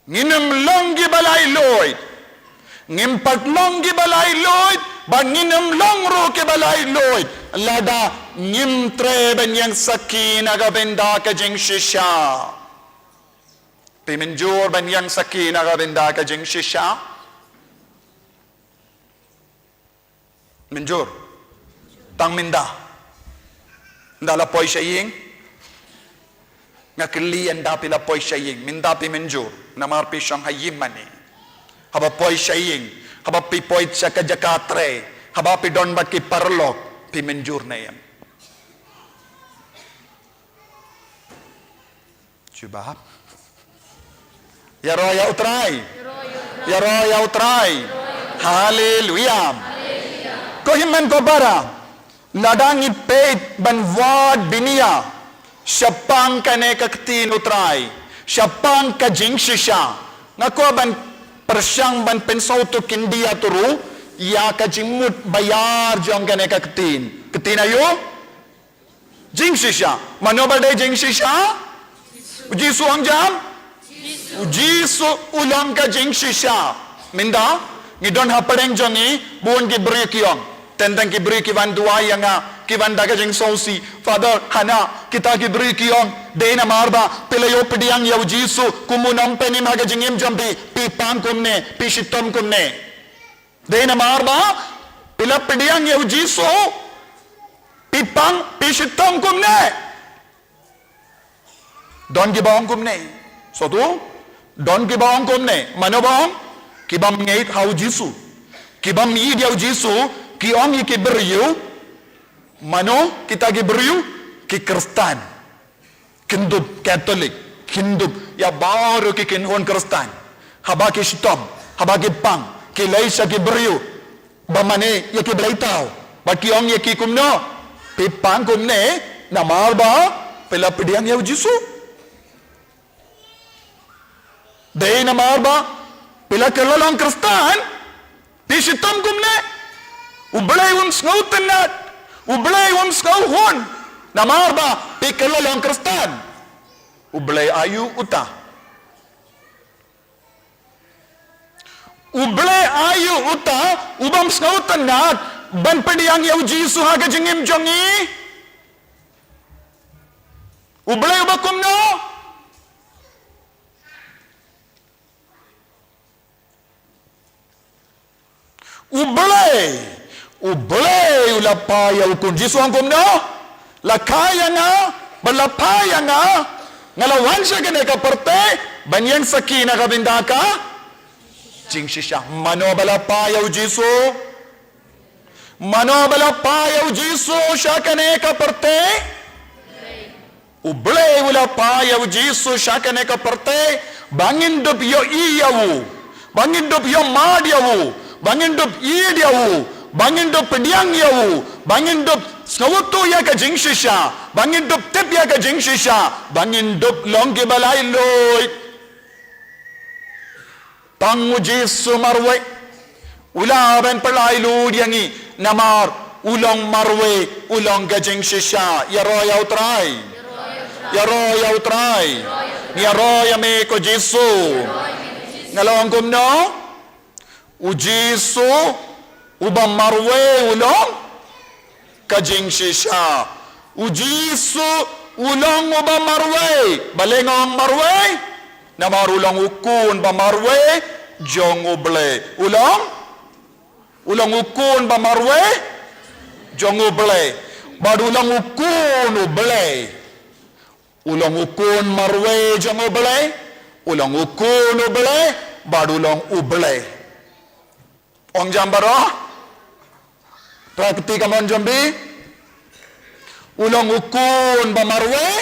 Ngin ym long kiba laitluid. Ngim pat long kiba laitluid, bad ngin ym long ruh kiba laitluid lada ngim treh ban ïeng sakhi na ka bynta ka jingshisha. Phi mynjur ban ïeng sakhi na ka bynta ka jingshisha? Mynjur. Tang mynta. Ynda la poi sha ïing, nga kylli ynda phi la poi sha ïing, mynta phi mynjur? Namar phi shong ha ïing mane. Haba poi sha ïing, haba phi poi sha ka jaka trei, haba phi don bad ki paralok, phi mynjur ne em? Jubab. Ïaroh ïa u Trai. Ïaroh ïa u Trai. Haleluya. Ko hynmen ko para, lada ngi peit ban wad bniah shaphang kane ka ktien u Trai, shaphang ka jingshisha, nga kwah ban pyrshang ban pynsngewthuh khyndiat ruh ïa ka jingmut ba ïar jong kane ka ktien. Ktien aïu? Jingshisha. Mano ba dei jingshisha? U Jisu, ong jam. U Jisu u long ka jingshisha. Mynta ngi don ha pdeng jong ngi bun ki briew ki ong. Teng teng ki briew ki wan duwai ïa nga, ki wan da ka jingsngewsih, Father, hana kita ki briew ki ong, dei namar ba phi la ïoh pdiang ïa u Jisu kum u nongpynim ha ka jingim jong phi, phi pang kumne, phi shitom kumne. Dei namar ba phi la pdiang ïa u Jisu, phi pang, phi shitom kumne. Don kiba ong kumne. Sngewthuh? Don kiba ong kumne, mano ba ong? Ki bym ngeit ha u Jisu. Ki bym ïeit ïa u Jisu, ki ong ïa ki briew, mano kita ki briew? Ki Khristan. Kyndup Katholik, kyndup ïa baroh ki kynhun Khristan. Haba ki shitom, haba ki pang, ki leit sha ki briew ba mane ïa ki bleitaw, bad ki ong ïa ki kumno? Phi pang kumne namar ba phi la pdiang ïa u Jisu? Dei namar ba phi la kylla long Khristan phi shitom kumne? U Blei um sngewtynnad, u Blei um sngewhun namar ba phi kylla long Khristan. U Blei aïu uta? U Blei aïu uta u bym sngewtynnad ban pdiang ïa u Jisu ha ka jingim jong ngi? U Blei uba kumno? U Blei, u Blei u la phah ïa u Khun. Jisu ong kumno? La kha ïa nga, bad la phah ïa nga. Nga la wan sha kane ka pyrthei ban ïeng sakhi na ka bynta ka jingshisha. Mano ba la phah ïa u Jisu? Mano ba la phah ïa u Jisu sha kane ka pyrthei? U Blei u la phah ïa u Jisu sha kane ka pyrthei ba ngin dup ïohi ïa u, ba ngin dup ïohmad ïa u, ba ngin dup ïeit ïa u, ba ngin dup pdiang ïa u, ba ngin dup sngewthuh ïa ka jingshisha, ba ngin dup tip ïa ka jingshisha, ba ngin dup long kiba laitluid. Tang u Jisu marwei u lah ban pynlait lut ïa ngi, namar u long marwei, u long ka jingshisha. Ïaroh ïa u Trai. Ïaroh ïa u Trai. Ïaroh ïa me ko Jisu. Nga la ong kumno? U Jisu uba marwei u long ka jingshisha. U Jisu u long uba marwei. Balei nga ong marwei? Namar u long u Khun ba marwei jong u Blei. U long, u long u Khun ba marwei jong u Blei. Bad u long u Khun u Blei. U long u Khun marwei jong u Blei. U long u Khun u Blei bad u long u Blei. Ong jam baroh. Pra kti kamon jombi. U long u Khun ba marwei.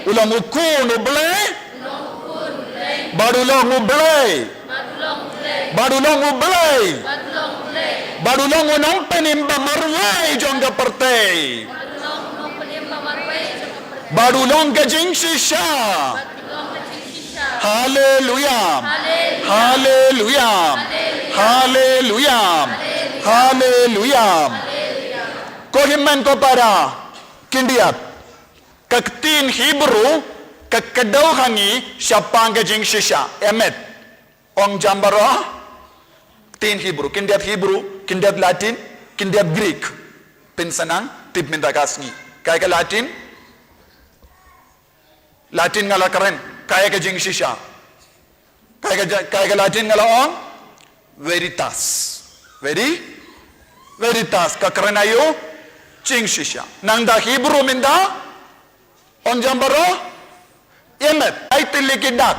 U long u Khun u Blei. Bad u long u Blei. Bad u long u Blei. Bad u long u nongpynim ba marwei jong ka pyrthei. Bad u long ka jingshisha. Haleluya. Haleluya. Haleluya. Haleluya. Ko hynmen ko para khyndiat, ka ktien Hebru ka kdew ha ngi shaphang ka jingshisha. Emet. Ong jam baroh. Ktien Hebru, khyndiat Hebru, khyndiat Latin, khyndiat Greek. Pynsanang tip mynta ka sngi. Kaei ka Latin? Latin nga la kren, kaei ka jingshisha? Kaei ka, kaei ka Latin nga la ong? Veritas. Veri, veritas ka kren aïu? Jingshisha. Nangta Hebru mynta ong jam baroh? Emet. Ai tylli ki dak.